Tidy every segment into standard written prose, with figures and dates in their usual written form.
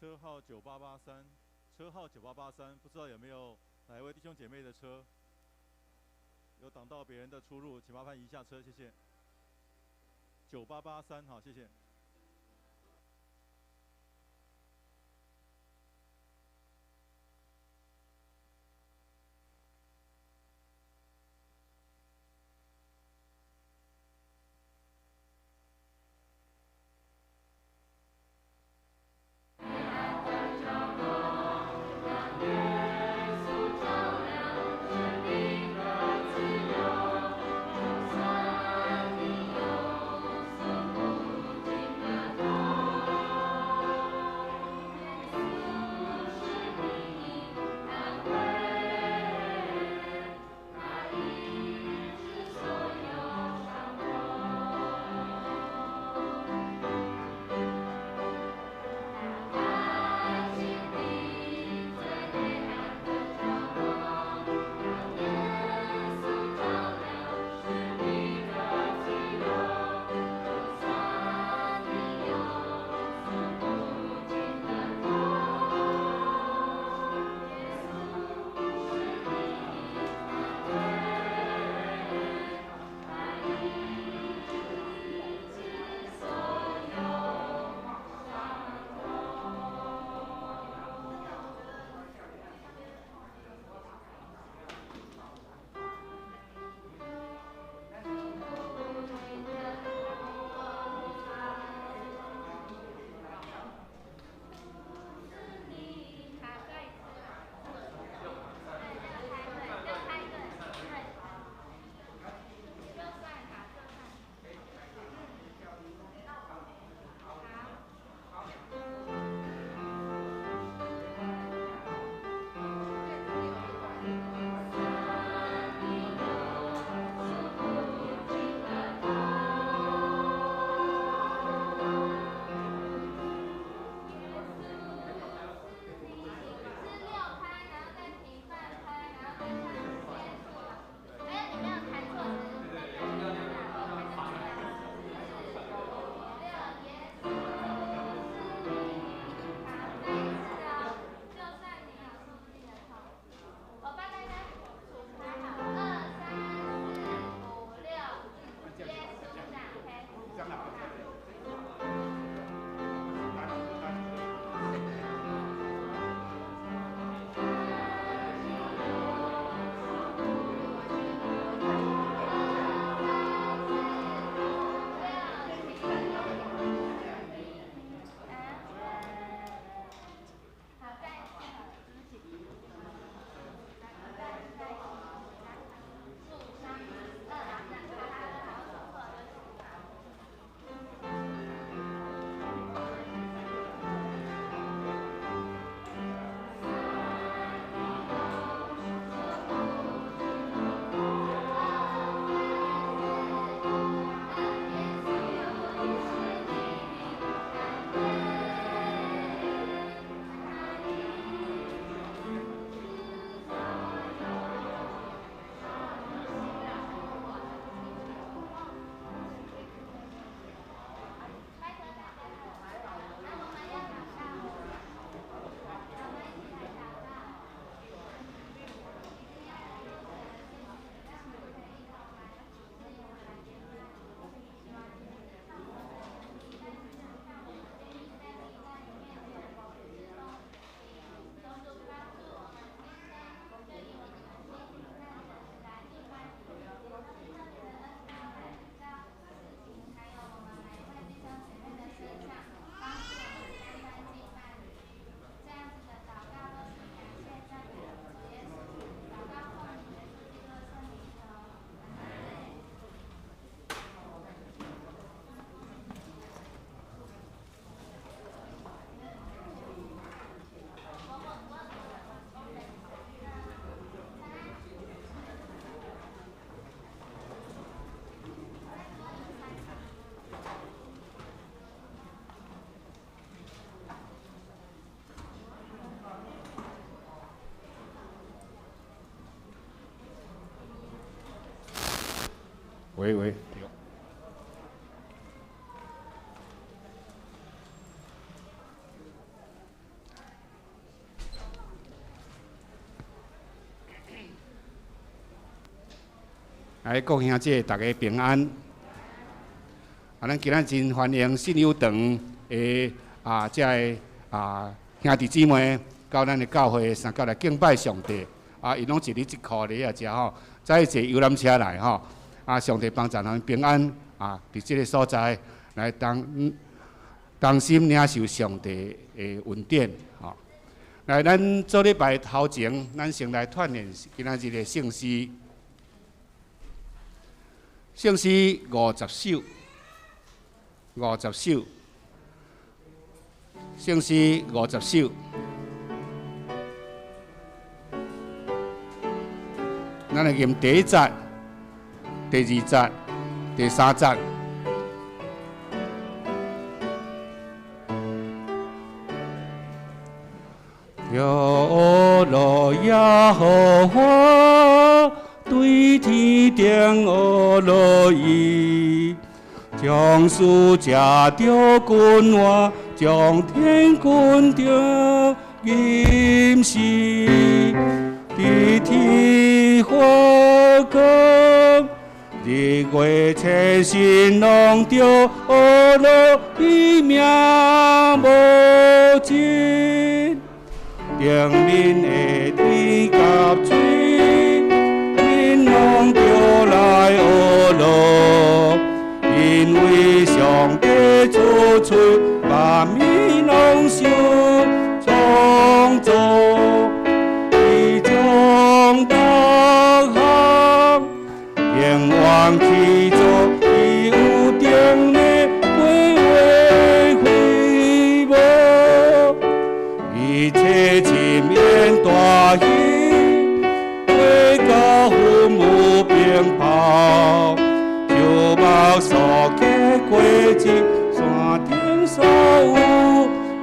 車號九八八三，車號九八八三，不知道有沒有哪一位弟兄姐妹的車有擋到別人的出入，請麻煩移下車，謝謝。九八八三，好，謝謝。喂喂。來，各兄姐，大家平安。啊，咱今仔真歡迎信友堂的啊，這个啊兄弟姊妹到咱的教會三角來敬拜上帝。啊，𪜶攏一日一箍咧啊，遮吼，再坐遊覽車來吼。啊，上帝幫助咱平安啊，佇這个所在來同同心領受上帝的恩典吼。來，咱做禮拜頭前，咱先來串聯今仔日的聖詩。聖詩五十首，五十首，聖詩五十首。咱來念第一節、第二節、第三節。耶羅耶和華對天頂呵咾伊，將使者著君王，將天軍著吟詩，佇天發光，日月星辰攏著呵咾伊名無盡，頂面的天佮水，恁攏著來呵咾，因為上帝出喙，萬物攏受創造，伊將逐項永遠去做，伊有頂的規劃飛無，一切深淵大魚，火甲雲霧冰雹，樹木所結果子，山頂所有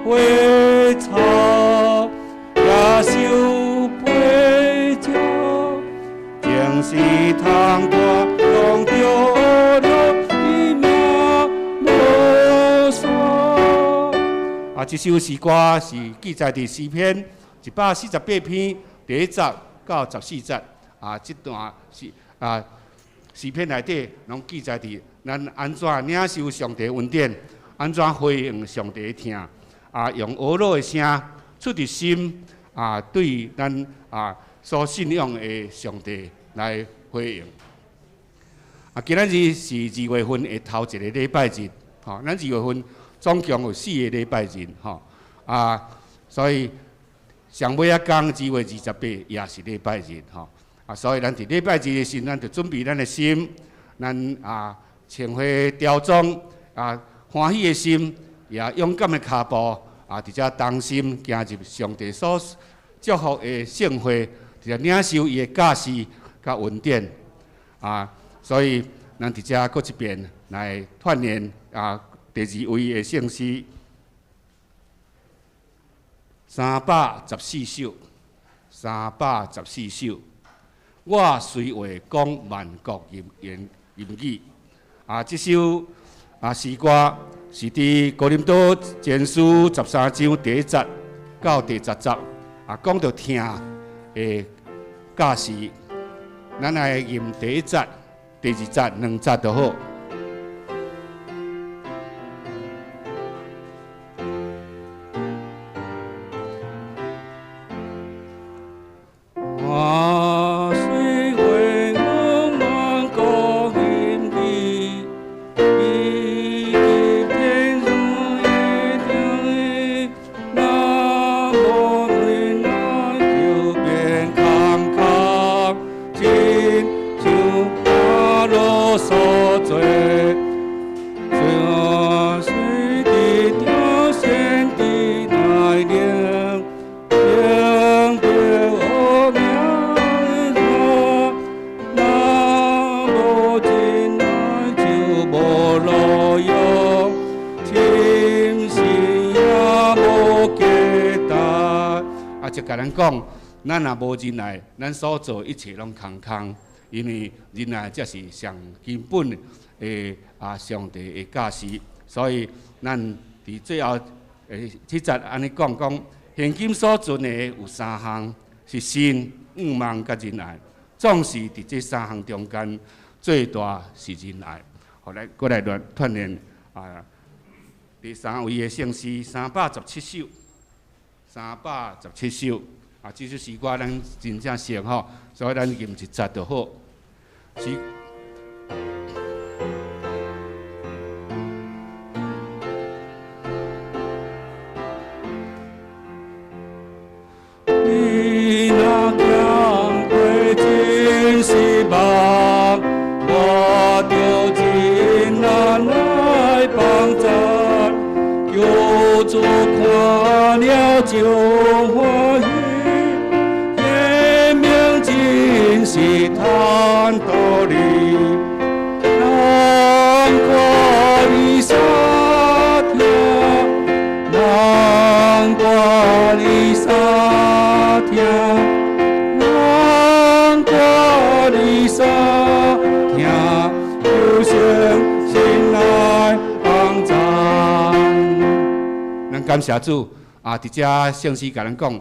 花草，野獸飛鳥，正是通大攏著呵咾伊名無煞。啊，這首詩歌是記載佇詩篇148篇第一節到14節。啊，這段是啊詩篇內底攏記載佇咱按怎領受上帝恩典，按怎回應上帝的疼，啊，用呵咾的聲出佇心啊，對咱啊所信仰的上帝來回應。啊，今仔日是二月份的頭一个禮拜日，吼，咱二月份總共有四个禮拜日，吼，啊，所以上尾仔工2月28也是禮拜日，吼，啊，所以咱佇禮拜日的時陣，咱就準備咱的心，咱啊穿花喬裝，啊歡喜的心，也勇敢的跤步，啊，佇遮同心行入上帝所祝福的聖會，佇遮領受伊的教示佮恩典，啊，所以咱佇遮閣一遍來串聯啊。第二位的聖詩，314首，314首。我隨話講萬國言言語。啊，這首啊詩歌是佇哥林多前書13章第一節到第10節啊，講到疼的教示。咱來念第一節、第二節、兩節就好。我雖話講萬國言語，以及天上的天，若無忍耐，就變空空，親像亞羅所做。這水滴著先知來靈，明白奧妙的若無忍耐，就無路用，深信也無價值。啊，就共咱講，咱若無忍耐，咱所做一切攏空空，因為忍耐才是上根本的啊，上帝的教示。所以咱佇最後七節按呢講講，現今所存的有三項，是信、仰望佮忍耐。總是佇這三項中間，最大是仁愛。予咱閣來亂鍛鍊啊！第三位的聖詩317首，三百十七首啊！這首詩歌咱真正熟吼，所以咱吟一節就好。是。你若行過真失望，我著真難來幫贊，求主看了就歡喜，顯明真是坦道理，難怪你相疼，難怪你相疼，難怪你相疼，求神心來幫贊。咱感謝主啊！佇遮聖詩共咱講，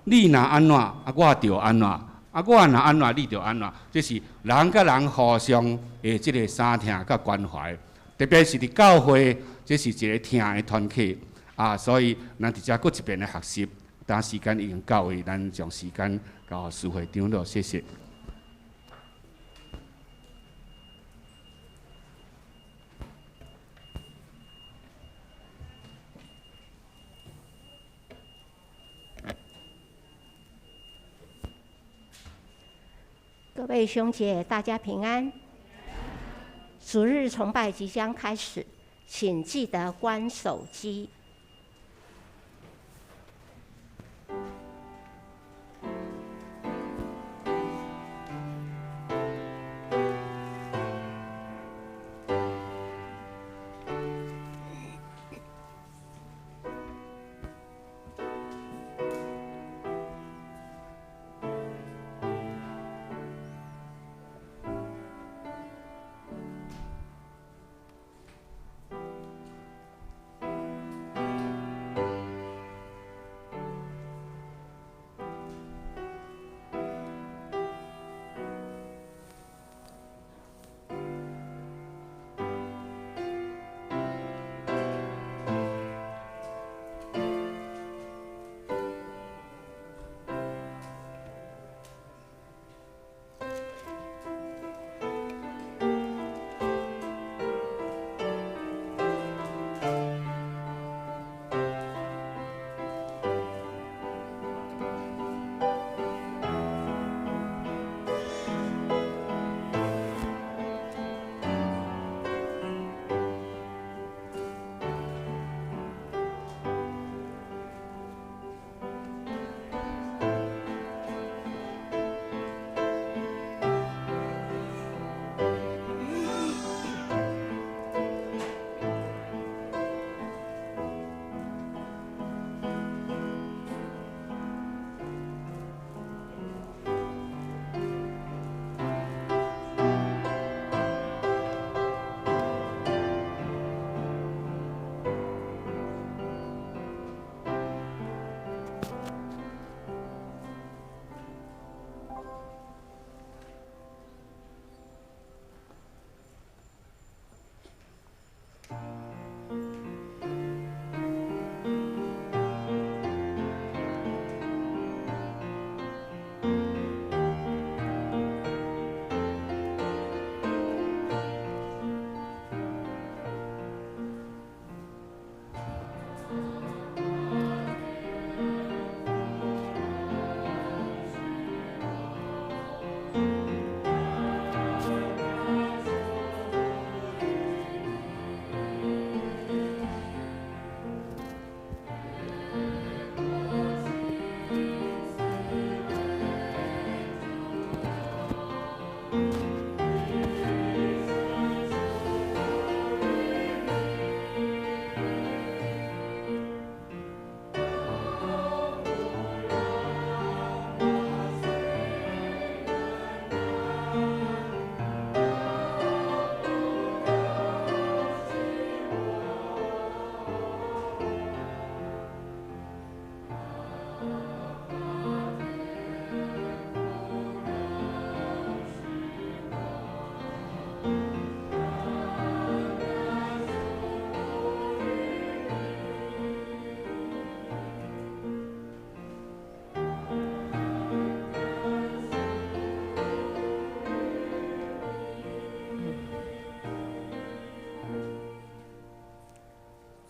你若按怎，啊我就按怎；啊我若按怎，你就按怎。這是人佮人互相的這个相疼佮關懷，特別是佇教會，這是一个疼的團體啊。所以，咱佇遮閣一遍的學習。當時間已經到位，咱將時間交予司會長了，謝謝。各位兄姐，大家平安。主日崇拜即將開始，請記得關手機。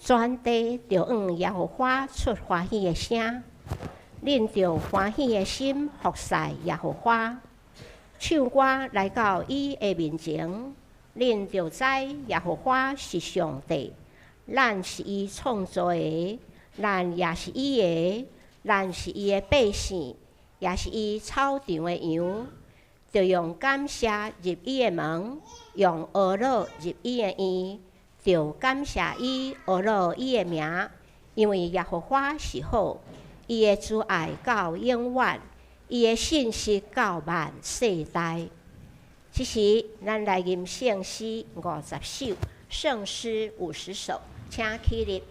全地著向耶和華出歡喜的聲，恁著歡喜的心服侍耶和華，唱歌來到伊的面前，恁著知耶和華是上帝，咱是伊創造的，咱也是伊的，咱是伊的百姓，也是伊草場的羊。著用感謝入伊的門，用呵咾入伊的院，著感謝伊，呵咾伊的名，因為耶和華是好，伊的慈愛到永遠，伊的信實到萬世代。這時，咱來吟聖詩50首，聖詩50首，請起立。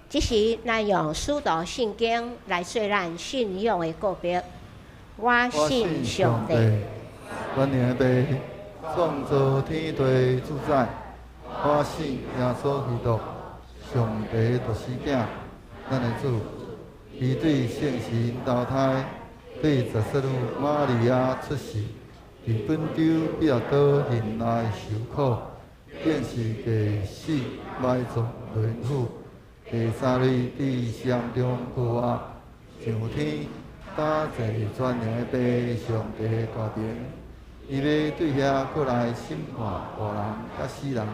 這時，咱用使徒信經來做咱信仰的告白。我信上帝，萬能的父，創造天地主宰。我信耶穌基督，上帝獨生子，咱的主。伊對聖神投胎，對十色女瑪利亞出世，佇本丟彼拉多忍耐受苦，定是第死埋葬輪斧。第三日佇死人中復活，上天，搭坐全能的父上帝大爿，伊欲對遐閣來審判活人佮死人。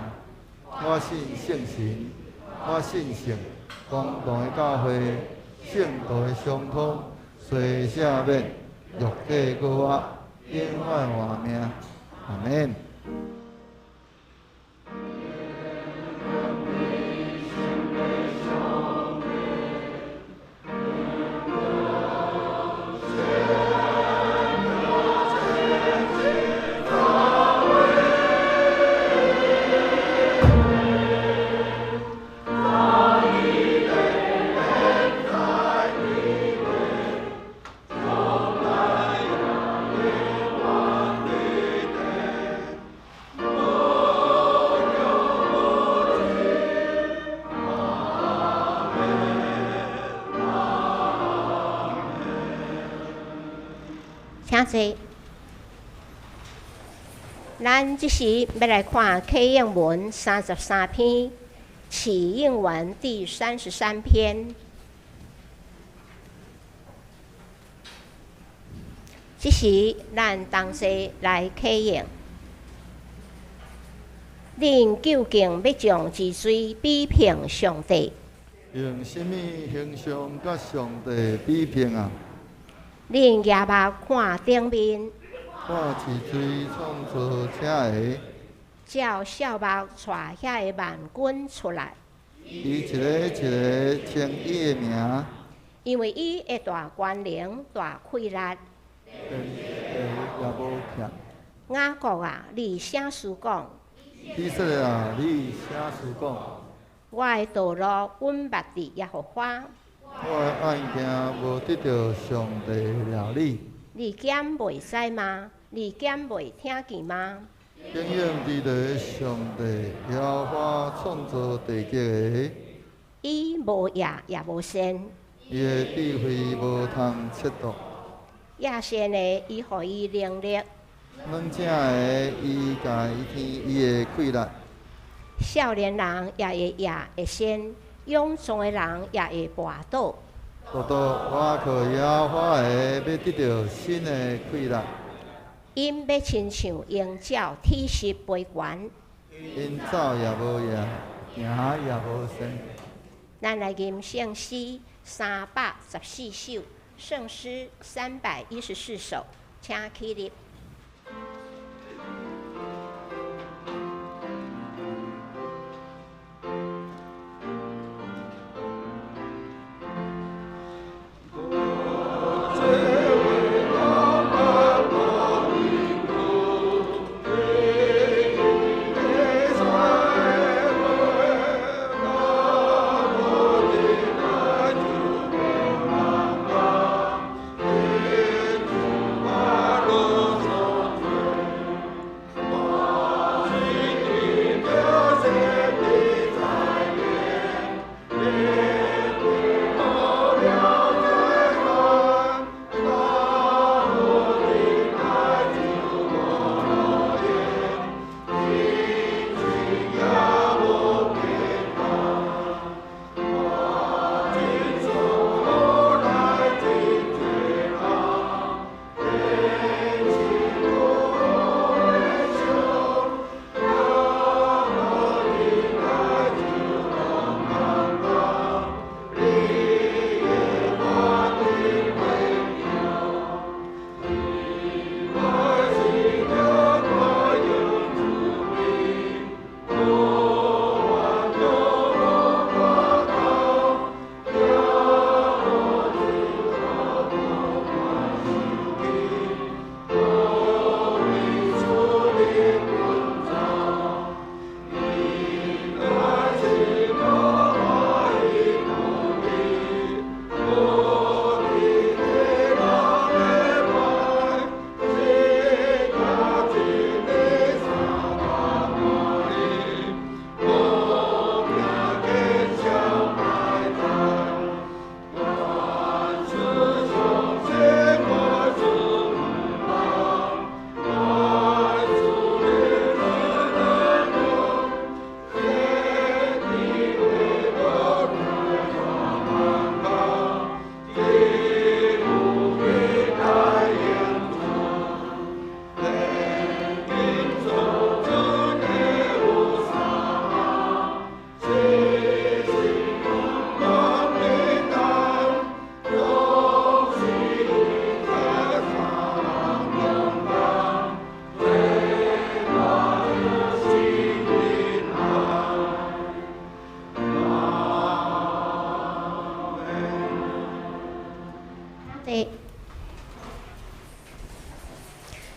我信聖神，我信聖公同的教會，聖徒的相通，罪赦免，肉體閣活，永遠活命。阿們。請坐。咱這時欲來看啟應文三十三篇，啟應文第三十三篇。這時咱同齊來啟應。恁究竟欲將一喙比拼上帝？用啥物形象佮上帝比拼啊？恁舉目看頂面，看一喙創造車的，照數目帶遐个萬軍出來。伊一个一个稱伊的名，因為伊的大權能、大氣力。連一个也無欠。雅各啊，你啥事講？以色列啊，你啥事講？我的道路穩密佇耶和華。我的案件無得著上帝料理。你敢袂知嗎？你敢袂聽見嗎？永遠佇咧上帝耶和華創造地極的。伊無夜也無睡。伊的智慧無通測度。夜深的，伊予伊能力；軟醒的，伊共伊添伊的氣力。少年人也會夜會鉎，勇壯的人也會跋倒。獨獨我靠耶和華的，欲得著新的氣力。𪜶欲親像鷹鳥體實飛懸。𪜶走也無夜，行也無鉎。咱來吟聖詩314首，聖詩314首，請起立。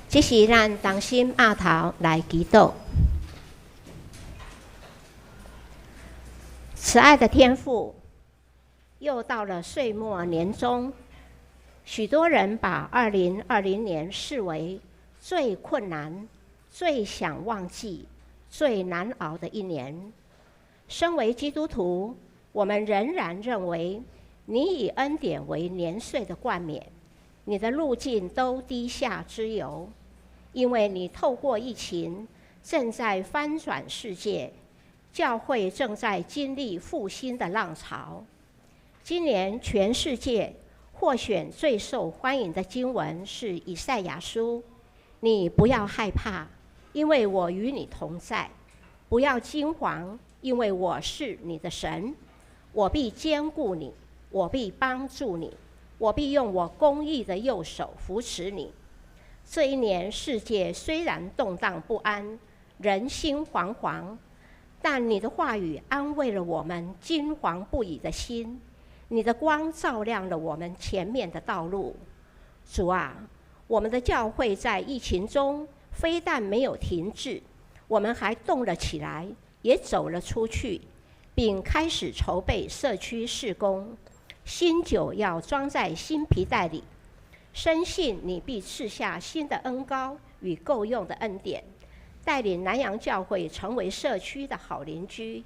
這時咱同心徼頭來祈禱。慈愛的天父，又到了歲末年終，許多人把2020年視為最困難、最想忘記、最難熬的一年。身為基督徒，我們仍然認為你以恩典為年歲的冠冕，你的路徑都滴下脂油，因為你透過疫情正在翻轉世界，教會正在經歷復興的浪潮。今年全世界獲選最受歡迎的經文是以賽亞書。你不要害怕，因為我與你同在；不要驚惶，因為我是你的神，我必堅固你，我必幫助你，我必用我公義的右手扶持你。這一年，世界雖然動盪不安，人心惶惶，但你的話語安慰了我們驚惶不已的心，你的光照亮了我們前面的道路。主啊，我們的教會在疫情中非但沒有停滯，我們還動了起來，也走了出去，並開始籌備社區事工。新酒要裝在新皮袋裡，深信你必賜下新的恩膏與夠用的恩典，帶領南洋教會成為社區的好鄰居。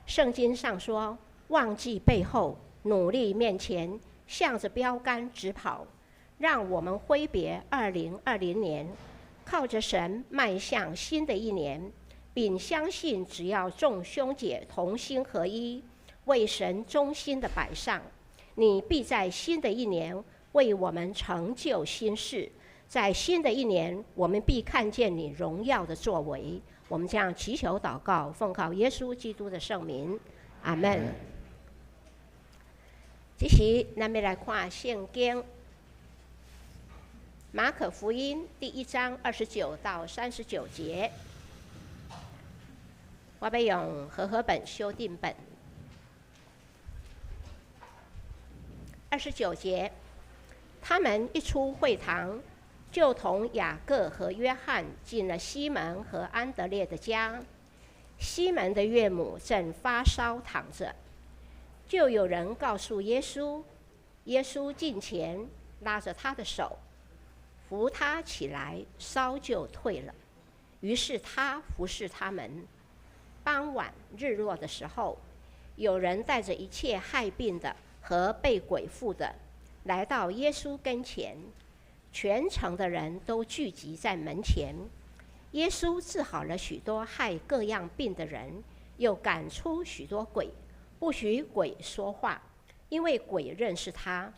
聖經上說：忘記背後，努力面前，向着標杆直跑。讓我們揮別2020年，靠着神邁向新的一年，並相信只要眾兄姐同心合一，為神忠心的擺上，你必在新的一年為我們成就新事。在新的一年，我們必看見你榮耀的作為。我們將祈求禱告，奉靠耶穌基督的聖名，阿門。這時，咱們來看聖經。馬可福音第一章29到39節，我欲用和合本修訂本。二十九節，他們一出會堂，就同雅各和約翰進了西門和安德烈的家。西門的岳母正發燒躺着，就有人告訴耶穌。耶穌近前拉着他的手，扶他起來，燒就退了。於是他服侍他們。傍晚日落的時候，有人帶着一切害病的和被鬼附的來到耶穌跟前，全城的人都聚集在門前。耶穌治好了許多害各樣病的人，又趕出許多鬼，不許鬼說話，因為鬼認識他。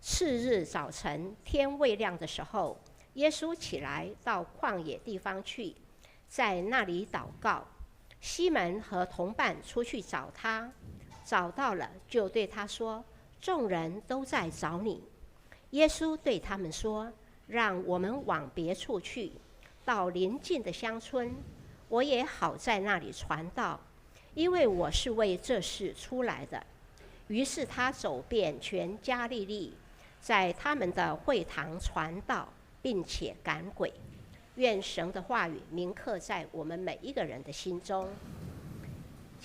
次日早晨天未亮的時候，耶穌起來到曠野地方去，在那裡禱告。西門和同伴出去找他，找到了，就對他說：“眾人都在找你。”耶穌對他們說：“讓我們往別處去，到鄰近的鄉村，我也好在那裡傳道，因為我是為這事出來的。”於是他走遍全加利利，在他們的會堂傳道，並且趕鬼。願神的話語銘刻在我們每一個人的心中。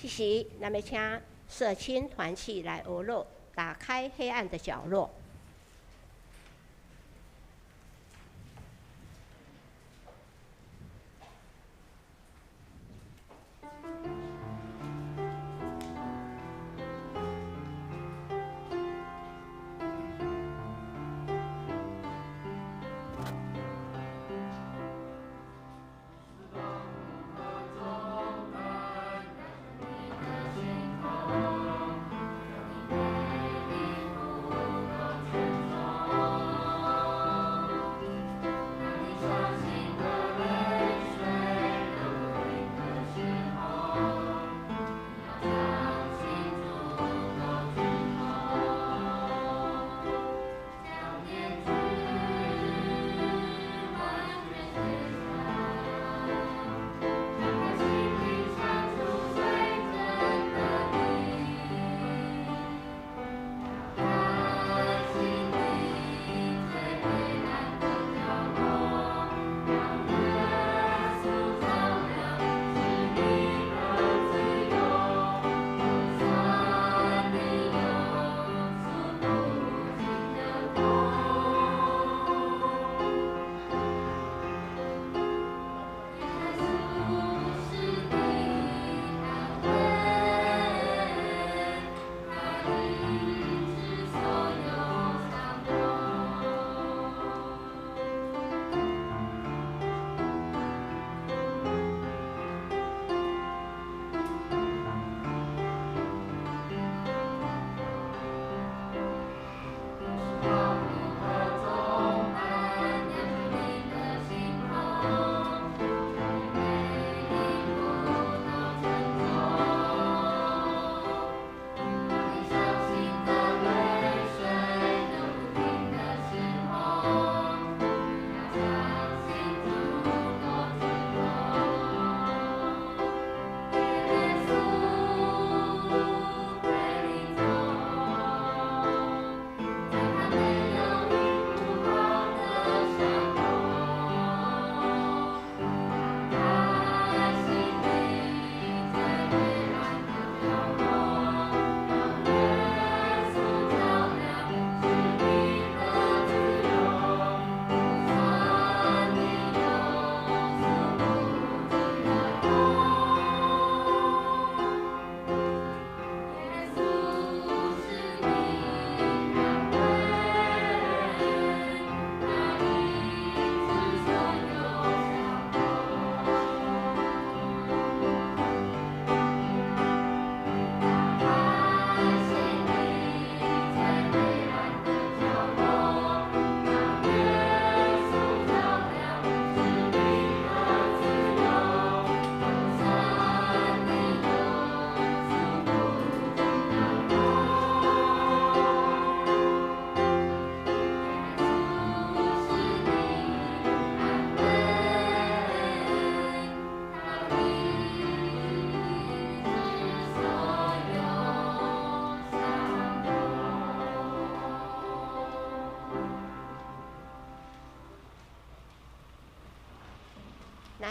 這時，咱欲請社青團契來學樂，打開黑暗的角落。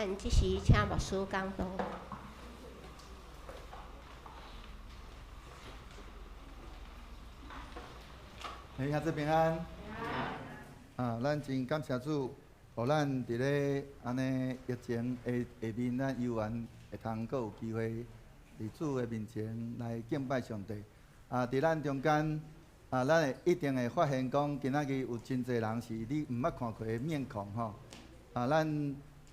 咱這時請牧師講道。兄弟平安。啊，咱真感謝主，予咱佇咧按呢疫情的下面，咱猶原會通閣有機會佇主的面前來敬拜上帝。啊，佇咱中間，啊，咱會一定會發現講，今仔日有真濟人是你毋捌看過的面孔吼。啊，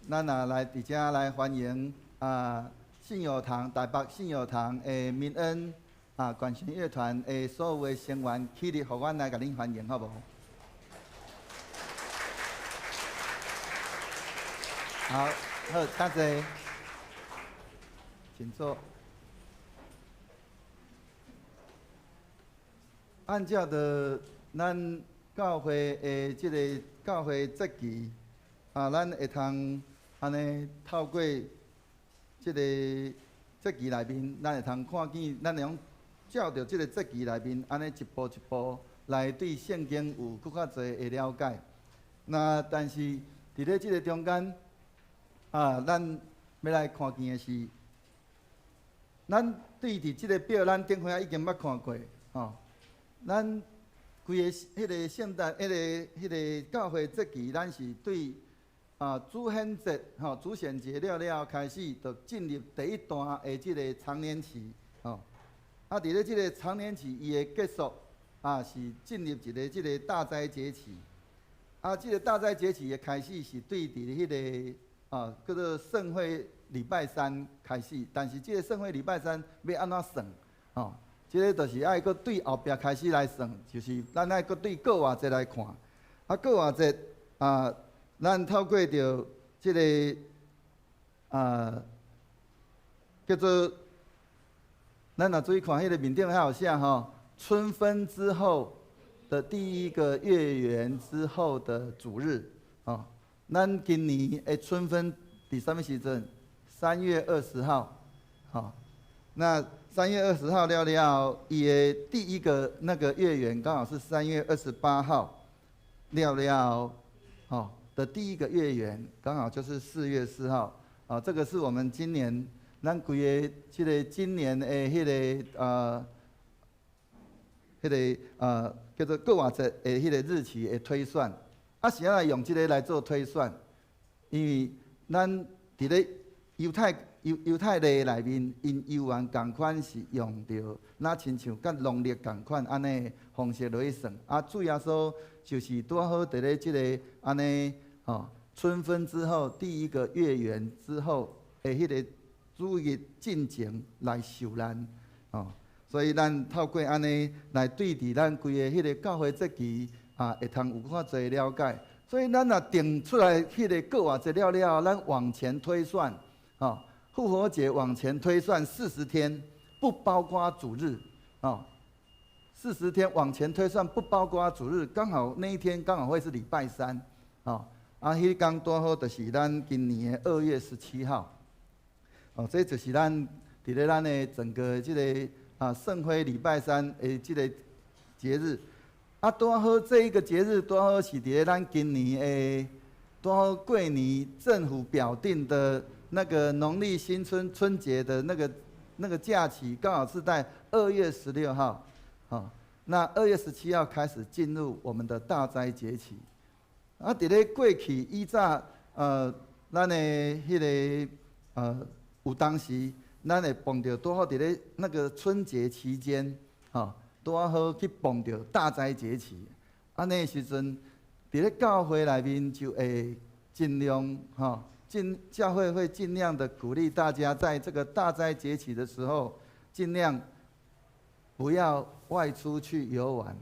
咱也來佇遮來歡迎啊，信友堂台北信友堂的民恩啊，管弦樂團的所有的成員起立，予阮來共恁歡迎，好無？好，好，請坐，請坐。按照著咱教會的這个教會節期，啊，咱會通按呢透過這个節期內面，咱會通看見，咱會用照著這个節期內面，按呢一步一步來對聖經有閣較濟的了解。那但是佇咧這个中間，啊，咱欲來看見的是，咱對佇這个表，咱頂回仔已經捌看過，吼。咱規个彼个聖誕，彼个教會節期，咱是對啊主顯節吼，主顯節了了後開始，就進入第一段的這个常年期，吼。啊，佇咧這个常年期，伊的結束啊，是進入一个這个大齋節期。啊，這个大齋節期的開始是對佇彼个啊叫做聖會禮拜三開始，但是這个聖會禮拜三欲按怎算？吼？這个就是愛閣對後壁開始來算，就是咱愛閣對過活節來看。啊，過活節啊，咱透過著這个啊，叫做咱若注意看彼个面頂遐有寫吼，春分之後的第一個月圓之後的主日，吼。咱今年的春分佇啥物時陣？3月20號，吼。那3月20號了了，伊的第一個那個月圓剛好是3月28號了了，吼的第一個月圓剛好就是4月4號，啊，這個是我們今年咱規個這个今年的彼个彼个叫做過活節的彼个日期的推算，啊是按怎用這个來做推算？因為咱佇咧猶太猶太曆內面，𪜶猶原仝款是用著，若親像佮農曆仝款按呢方式落去算。啊，主耶穌就是拄好佇咧這个按呢吼春分之後第一個月圓之後的彼个主日進前來受難，吼。所以咱透過按呢來對佇咱規个彼个教會節期啊，會通有較濟了解。所以咱若定出來彼个過活節了了，咱往前推算，吼。復活節往前推算四十天，不包括主日，哦，四十天往前推算不包括主日，剛好那一天剛好會是禮拜三，哦，啊，彼工拄好就是咱今年的2月17號，哦，這就是咱佇咧咱的整個這個啊聖灰禮拜三的這個節日，啊，拄好這一個節日拄好是佇咧咱今年的拄好過年政府表定的。那個農曆新春春節的那個假期，剛好是在2月16號，哦，那2月17號開始進入我們的大齋節期。啊，佇咧過去以早，咱的彼个有當時，咱會碰著拄好佇咧那個春節期間，吼，拄好去碰著大齋節期。按呢時陣，佇咧教會內面就會盡量，吼。教會會盡量的鼓勵大家，在這個大齋節期的時候，盡量不要外出去遊玩。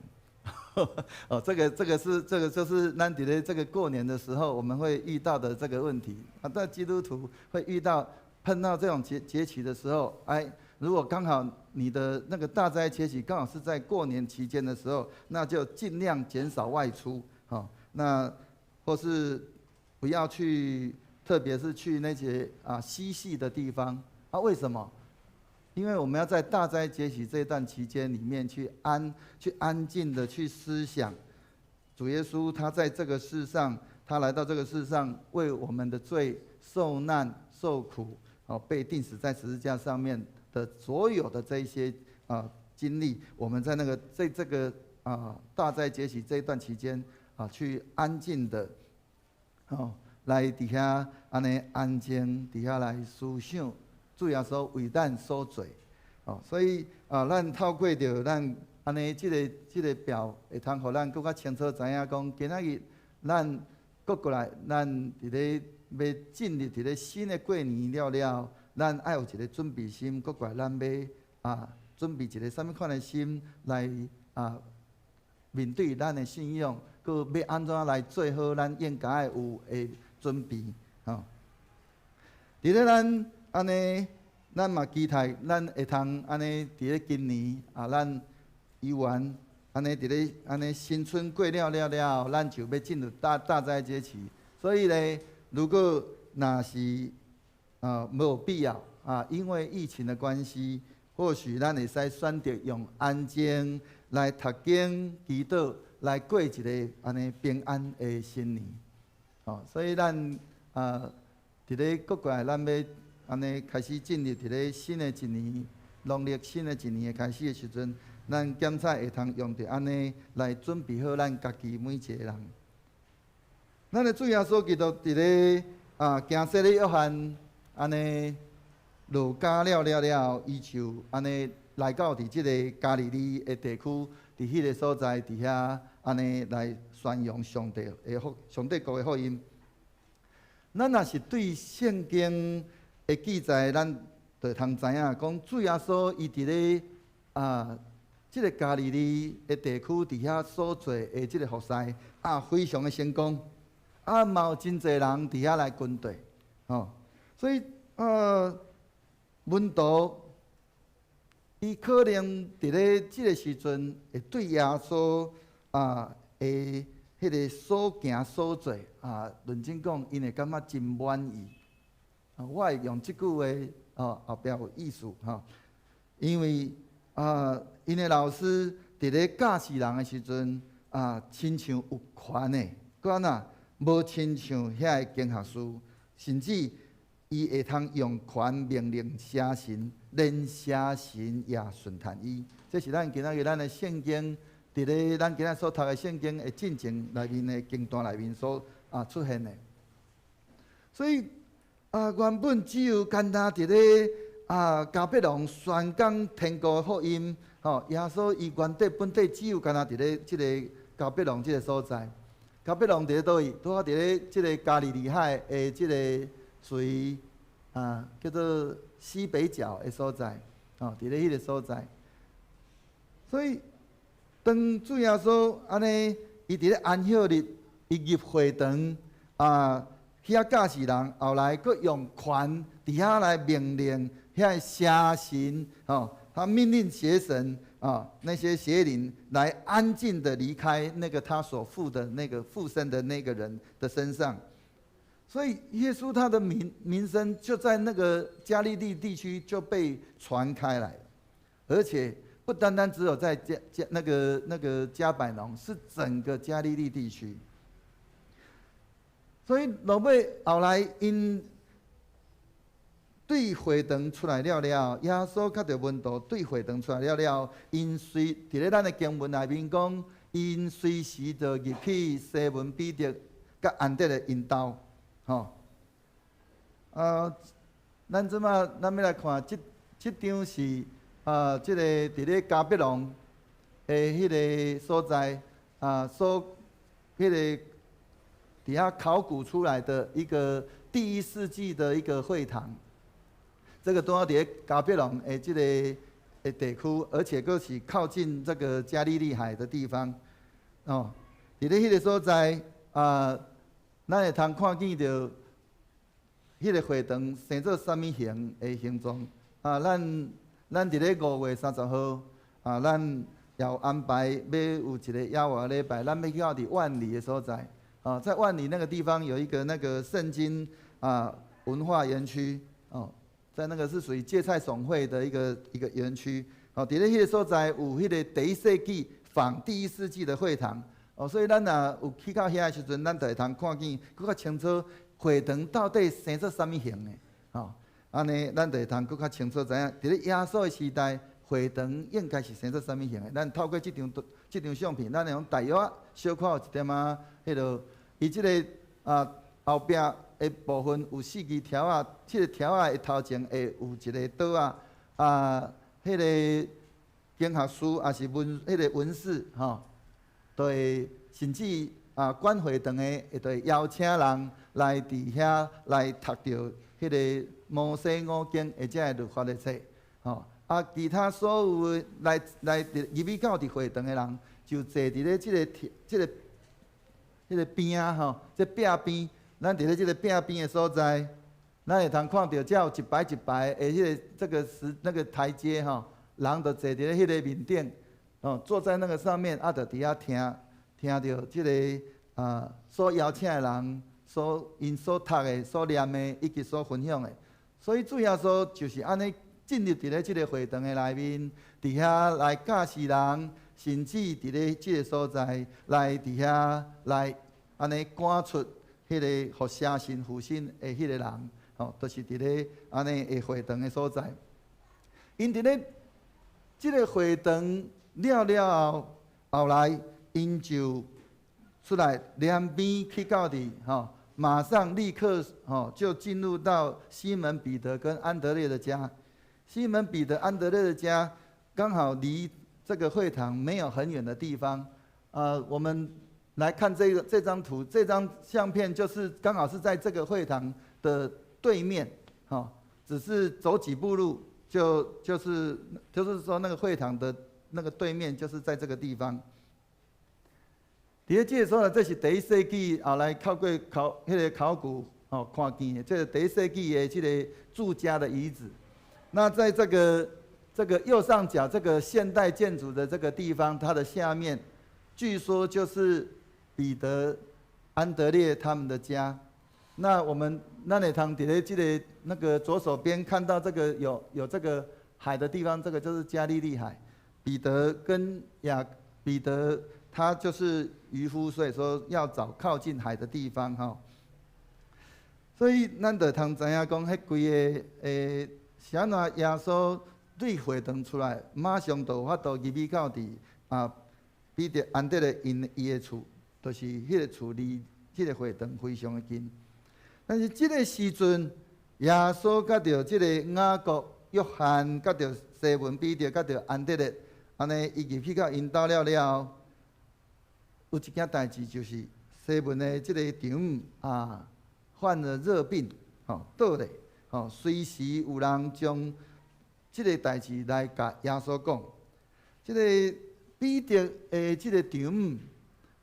哦，這個就是咱佇咧這個過年的時候，我們會遇到的這個問題。啊，但基督徒會遇到碰到這種節期的時候，哎，如果剛好你的那個大齋節期剛好是在過年期間的時候，那就盡量減少外出，哦，那或是不要去。特別是去那些啊嬉戲的地方啊，為什麼？因為我們要在大齋節期這段期間裡面去安靜的去思想，主耶穌他在這個世上，他來到這個世上為我們的罪受難、受苦，哦，被釘死在十字架上面的所有的這一些經歷，我們在那個在這個大齋節期這一段期間去安靜的，哦，來佇遐按呢安靜，佇遐來思想，主耶穌為咱所做，哦，所以咱透過著咱按呢這個表，會通予咱閣較清楚知影講，今仔日咱閣過來，咱佇咧欲進入佇咧新的過年了了，咱愛有一個準備心，閣過來咱欲準備一個啥物款的心來面對咱的信仰，閣欲按怎來做好咱應該有的準備，吼。佇咧咱按呢，咱嘛期待咱會通按呢佇咧今年咱猶原按呢佇咧按呢新春過了了了後，咱就欲進入大齋節期。所以咧，如果若是無必要因為疫情的關係，或許咱會使選擇用安靜來讀經、祈禱，來過一個按呢平安的新年。哦，所以咱佇咧閣過來，咱欲按呢開始進入佇咧新的一年，農曆新的一年的開始的時陣，咱檢查會通用著按呢來準備好咱家己每一個人。咱的主耶穌基督佇咧行洗禮約翰按呢落監了了了後，伊就按呢來到佇這个加利利的地區，佇彼个所在，佇遐按呢來宣揚上帝國的福音。咱若是對聖經的記載，咱就會通知影講，主耶穌伊佇咧這个加利利的地區，佇遐所做的這个服侍非常的成功，嘛有真濟人佇遐來跟隨，吼，所以門徒伊可能佇咧這个時陣會對耶穌的彼个所行所做認真講，𪜶會感覺真滿意。我會用這句話哦，後壁有意思吼，因為𪜶的老師佇咧教示人的時陣親像有權的，閣按怎無親像遐个經學師，甚至伊會通用權命令邪神，連邪神也順從伊。這是咱今仔日咱的聖經，佇咧咱今仔所讀的聖經的進前內面的經段內面所出現的。所以原本只有干焦佇咧迦百農宣講天國福音，吼，耶穌伊原底本底只有干焦佇咧這个迦百農這个所在。迦百農佇咧佗位？拄好佇咧這个加利利海的這个屬於叫做西北角的所在，吼，佇咧彼个所在。所以當主耶穌按呢，伊佇咧安息日，伊入會堂去遐教示人，後來閣用權佇遐來命令遐邪神，吼，他命令邪神那些邪靈來安靜的離開那個他所附的那個附身的那個人的身上。所以耶穌他的名聲就在那個加利利地區就被傳開來了，而且不單單只有在加加那個那個迦百農，是整個加利利地區。所以落尾後來𪜶對會堂出來了了，耶穌佮著門徒對會堂出來了了，𪜶隨佇咧咱的經文內面講，𪜶隨時就入去西門彼得佮安德烈𪜶兜，吼。咱這馬咱欲來看，這張是這个佇咧迦百農的彼个所在所彼个佇遐考古出來的一個第一世紀的一個會堂。這個拄好佇咧迦百農的這個的地區，而且閣是靠近這個加利利海的地方，哦，佇咧彼个所在咱會通看見著彼个會堂生做啥物形的形狀啊？咱佇咧5月30號咱也有安排欲有一個耶和華禮拜，咱欲去到佇萬里的所在在萬里那個地方有一個那個聖經文化園區哦。在那個是屬於芥菜種會的一個園區，哦，佇咧彼个所在有彼个第一世紀仿第一世紀的會堂，哦，所以咱若有去到遐的時陣，咱就會通看見閣較清楚。會堂到底生做啥物形的？吼，按呢，咱就會通閣較清楚知影，佇咧耶穌的時代，會堂應該是生做啥物形的。咱透過這張相片，咱會用大約小可有一點仔彼落，伊這个後壁的部分有四支柱仔，這个柱仔的頭前會有一个桌仔，彼个經學師抑是文彼个文士吼，都會甚至管會堂的會會邀請人來佇遐來讀著彼个摩西五經或者是律法的冊，吼。其他所有的來入去到佇會堂的人，就坐佇咧這個邊仔吼，這壁邊，咱佇咧這個壁邊的所在，咱會通看著遮有一排一排的彼个這個石那個台階吼，人就坐佇咧彼个面頂，哦，坐在那個上面，就佇遐聽，聽著這个所邀請的人所𪜶所讀的、所念的以及所分享的，所以主耶穌就是按呢進入佇咧這个會堂的內面，佇遐來教示人，甚至佇咧這个所在來佇遐來按呢趕出彼个予邪神附身的彼个人，吼，都是佇咧按呢的會堂的所在。𪜶佇咧這个會堂了了後，後來𪜶就出來兩邊去到佇吼，馬上立刻吼就進入到西門彼得跟安德烈的家。西門彼得、安德烈的家剛好離這個會堂沒有很遠的地方。我們來看這張圖，這張相片就是剛好是在這個會堂的對面，哈，只是走幾步路就是說那個會堂的那個對面就是在這個地方。佇咧這个所在，這是第一世紀後來透過考彼个考古吼看見的，這個第一世紀的這个住家的遺址。那在這個右上角這個現代建築的這個地方，它的下面，據說就是彼得、安德烈他們的家。那我們咱會通佇咧這个那個左手邊看到這個有這個海的地方，這個就是加利利海。彼得跟雅彼得他就是漁夫，所以說要找靠近海的地方哈。所以咱就通知影講，彼規个是按怎耶穌對會堂出來，馬上就有法度入去到佇彼得、安德烈𪜶伊的厝，就是彼个厝離這个會堂非常的近。但是這个時陣，耶穌佮著這个雅各、約翰，佮著西門彼得，佮著安德烈，按呢伊入去到𪜶兜了了後，有一件代誌就是西門的這个丈母患了熱病，吼倒咧，吼隨時有人將這个代誌來共耶穌講。這个彼得的這个丈母，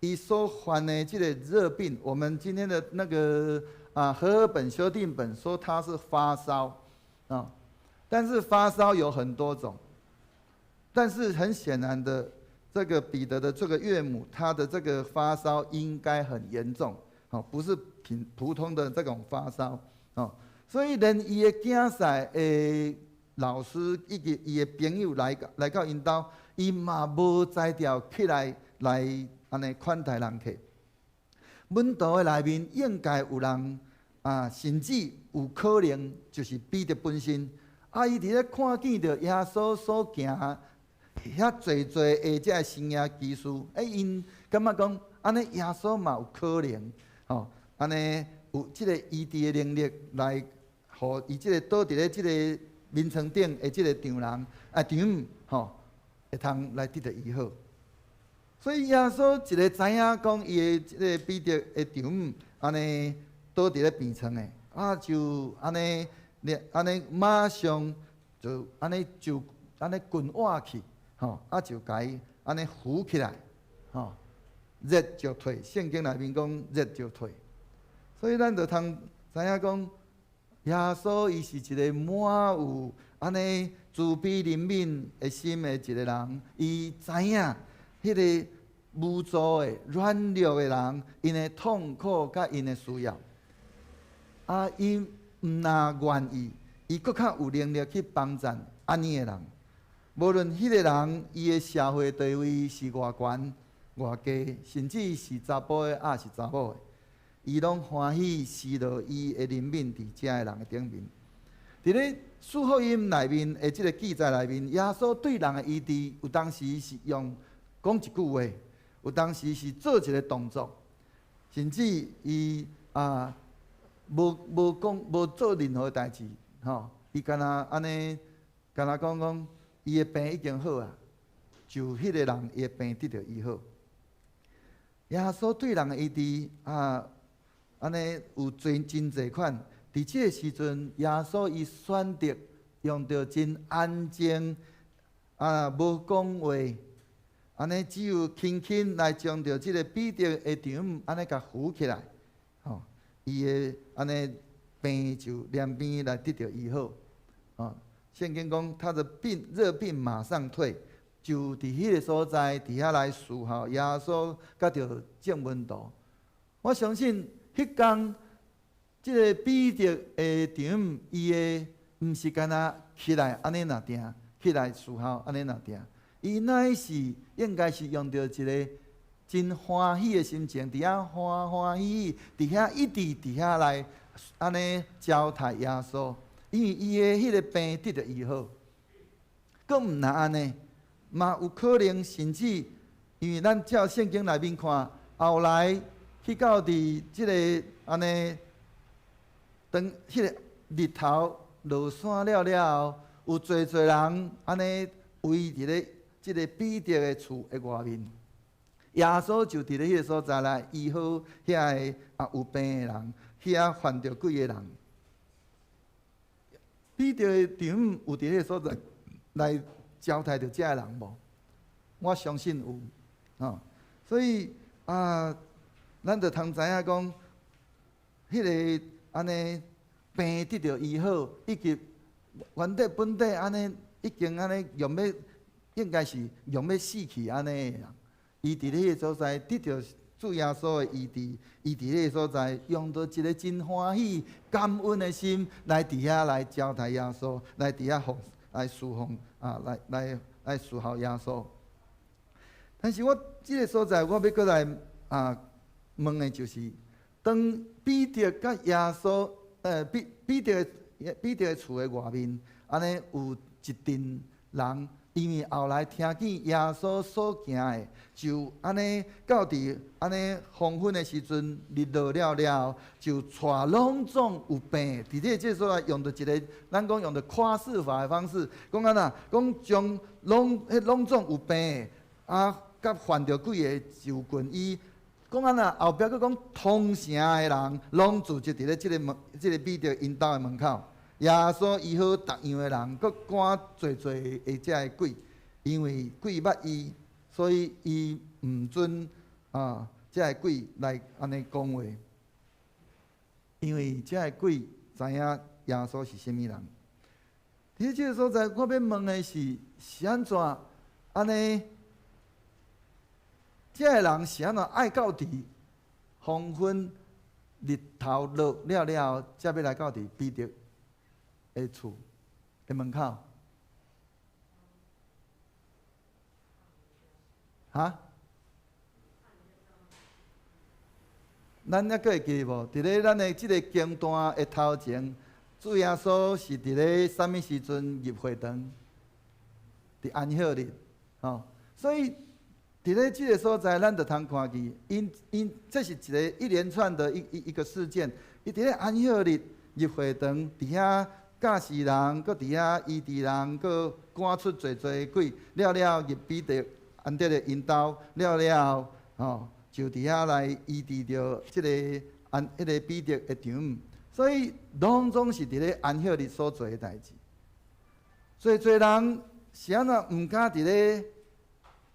伊所患的這个熱病，我們今天的那個和合本修訂本說他是發燒啊，但是發燒有很多種，但是很顯然的，這個彼得的這個岳母，她的這個發燒應該很嚴重，哦，不是平普通的這種發燒，哦，所以連伊的囝婿的老師以及伊的朋友來到𪜶兜，伊嘛無才調起來來按呢款待人客。門徒的內面應該有人甚至有可能就是彼得本身。伊佇咧看見著耶穌所行遐濟濟的這个神蹟奇事，𪜶感覺講按呢耶穌嘛有可能，吼，按呢有這个醫治的能力來，予伊這个倒佇咧這个眠床頂的這个丈人丈母吼，會通來得著醫好。所以耶穌一个知影講伊的這个彼得的丈母按呢倒佇咧病床的，就按呢，按呢馬上就按呢就按呢滾倚去，吼，就共伊按呢扶起來，吼，熱就退。聖經內面講熱就退，所以咱就通知影講，耶穌伊是一个滿有按呢慈悲憐憫的心的一个人，伊知影彼个無助的、軟弱的人，𪜶的痛苦佮𪜶的需要，伊毋若願意，伊閣較有能力去幫贊按呢的人。無論彼个人伊的社會地位是偌懸、偌低，甚至是查埔的，抑是查某的，伊攏歡喜施落伊的憐憫佇遮的人的頂面。佇咧四福音內面的這个記載內面，耶穌對人的醫治，有當時是用講一句話，有當時是做一个動作，甚至伊啊無無講無做任何代誌，吼，伊干焦按呢，干焦講講，伊的病已經好啊，就彼个人伊的病得著醫好。耶穌對人的醫治啊，按呢有濟真濟款。佇這个時陣，耶穌伊選擇用著真安靜啊，無講話，按呢只有輕輕來將著這个彼得的丈母按呢共扶起來，吼，伊的按呢病就連邊來得著醫好。哦，聖經講他的病熱病馬上退，就佇彼个所在，佇遐來侍候耶穌佮著眾門徒。我相信彼工，這个彼得的丈母，伊的毋是干焦起來按呢若定，起來侍候按呢若定，伊乃是應該是用著一个真歡喜的心情，佇遐歡歡喜喜，佇遐一直佇遐來按呢招待耶穌，因為伊的彼个病得著醫好。閣毋若按呢，嘛有可能甚至因為咱照聖經內面看，後來去到佇這个按呢。當彼个日頭落山了了後，有濟濟人按呢圍佇咧這个彼得的厝的外面，耶穌就佇咧彼个所在來醫好遐个啊有病的人，遐犯著鬼的人。彼得的丈母有佇彼个所在來招待著這个人無？我相信有，吼。所以啊，咱就通知影講，彼个按呢病得著醫好，以及原底本底按呢已經按呢用欲，應該是用欲死去按呢的人，伊佇彼个所在得著主耶穌的醫治，伊佇彼個所在用著一个真歡喜、感恩的心來佇遐來招待耶穌，來佇遐服來侍奉啊，來來來侍候耶穌。但是我這个所在，我欲閣來啊問的就是，當彼得佮耶穌，彼彼得彼得厝的外面，按呢有一陣人，因為後來聽見耶穌所行的，就按呢到佇按呢黃昏的時陣，日落了了後，就帶攏總有病，佇這個所在用著一个，咱講用著誇飾法的方式，講按怎，講將攏彼攏總有病的，啊，佮犯著鬼的就近伊。講按怎，後壁閣講通城的人攏聚集佇咧這个門，這个彼得𪜶兜的門口。耶穌醫好逐樣的人，閣趕濟濟的這个鬼，因為鬼捌伊，所以伊毋准啊，這个鬼來按呢講話。因為這个鬼知影耶穌是啥物人。佇這个所在，我欲問的是，是按怎按呢？這个人是按怎愛到佇黃昏日頭落了了後，才欲來到佇彼得的厝的門口？哈？咱猶閣會記無？佇咧咱的這个經段的頭前，主耶穌是佇咧啥物時陣入會堂？佇安息日，吼，所以。佇咧這个所在，咱就通看見，𪜶𪜶這是一个一連串的一一一個事件。伊佇咧安息日入會堂，佇遐教示人，閣佇遐醫治人，閣趕出濟濟鬼，了了入彼得安德烈𪜶兜，了了吼，就佇遐來醫治著這个安彼个彼得的丈母。所以，攏總是佇咧安息日所做的代誌。濟濟人是按怎毋敢佇咧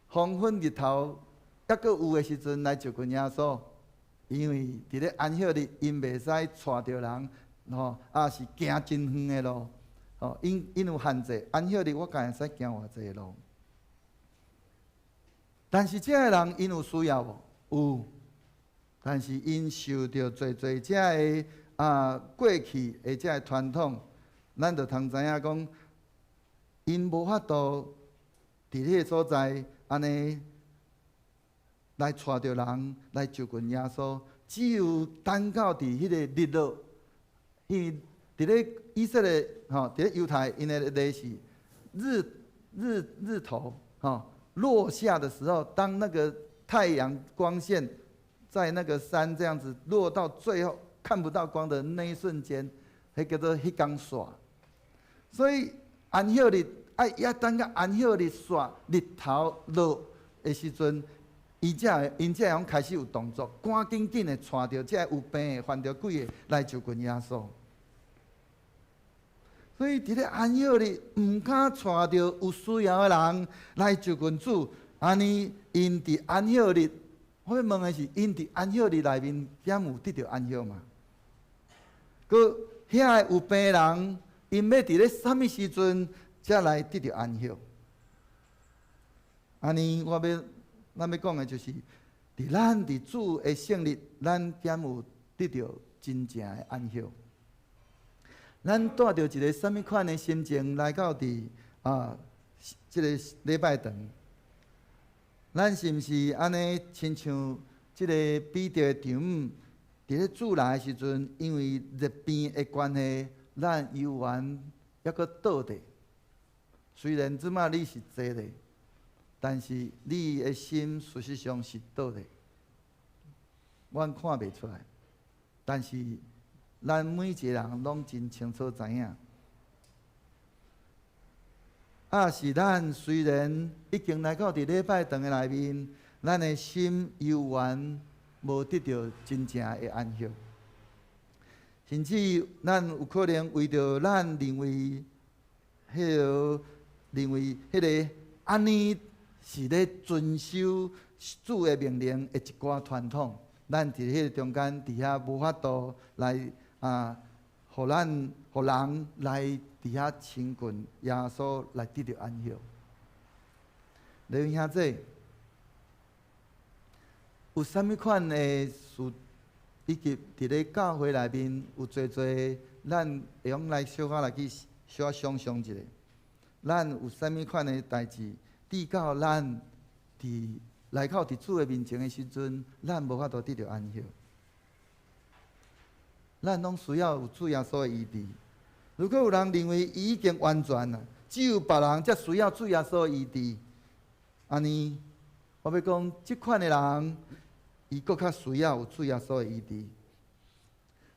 黃昏日頭猶閣有的時陣來就近耶穌，因為佇咧安息日，𪜶袂使帶著人，吼，啊是行真遠的路，吼，𪜶𪜶有限制，安息日我敢會使行偌濟路？但是這个人𪜶有需要無？有，但是𪜶受著濟濟這个啊過去的這个傳統，咱就通知影講，𪜶無法度佇彼个所在。按呢來帶著人來就近耶穌，只有等到佇彼个日落，因為佇咧以色列吼，佇咧猶太𪜶的禮是日頭吼落下的時候，當那個太陽光線在那個山這樣子落到最後看不到光的那一瞬間，彼叫做彼工煞。所以安息日愛猶等到安息日煞日頭落的時陣，𪜶才會開始有動作，趕緊緊的帶著這個有病的、犯著鬼的來就近耶穌。所以佇咧安息日，毋敢帶著有需要的人來就近主，按呢，𪜶佇安息日，我欲問的是，𪜶佇安息日內面，敢有得著安息嗎？閣遐個有病的人，𪜶欲佇咧啥物時陣才來得著安息？按呢，咱欲講的就是，佇咱佇主的聖日，咱敢有得著真正的安息？咱帶著一个啥物款的心情來到佇啊，這个禮拜堂？咱是毋是按呢，親像這个彼得的丈母，佇咧主來的時陣，因為熱病的關係，咱猶原猶閣倒佇。雖然這馬你是坐咧，但是你的心事實上是倒咧，阮看袂出來，但是咱每一个人攏真清楚知影。啊，是咱雖然已經來到佇禮拜堂的內面，咱的心猶原無得著真正的安息，甚至咱有可能為著咱認為彼個按呢是咧遵守主的命令的一寡傳統，咱佇彼個中間佇遐無法度來啊，予人來佇遐親近耶穌來得著安息。弟兄姊，有啥物款的事，以及佇咧教會內面有濟濟，咱會用來小可來去小可想像一下，咱有啥物款的代誌，致到咱佇來到佇主的面前的時陣，咱無法度得著安息。咱攏需要有主耶穌的醫治。如果有人認為伊已經完全啦，只有別人才需要主耶穌的醫治，按呢，我欲講，這款的人，伊閣較需要有主耶穌的醫治。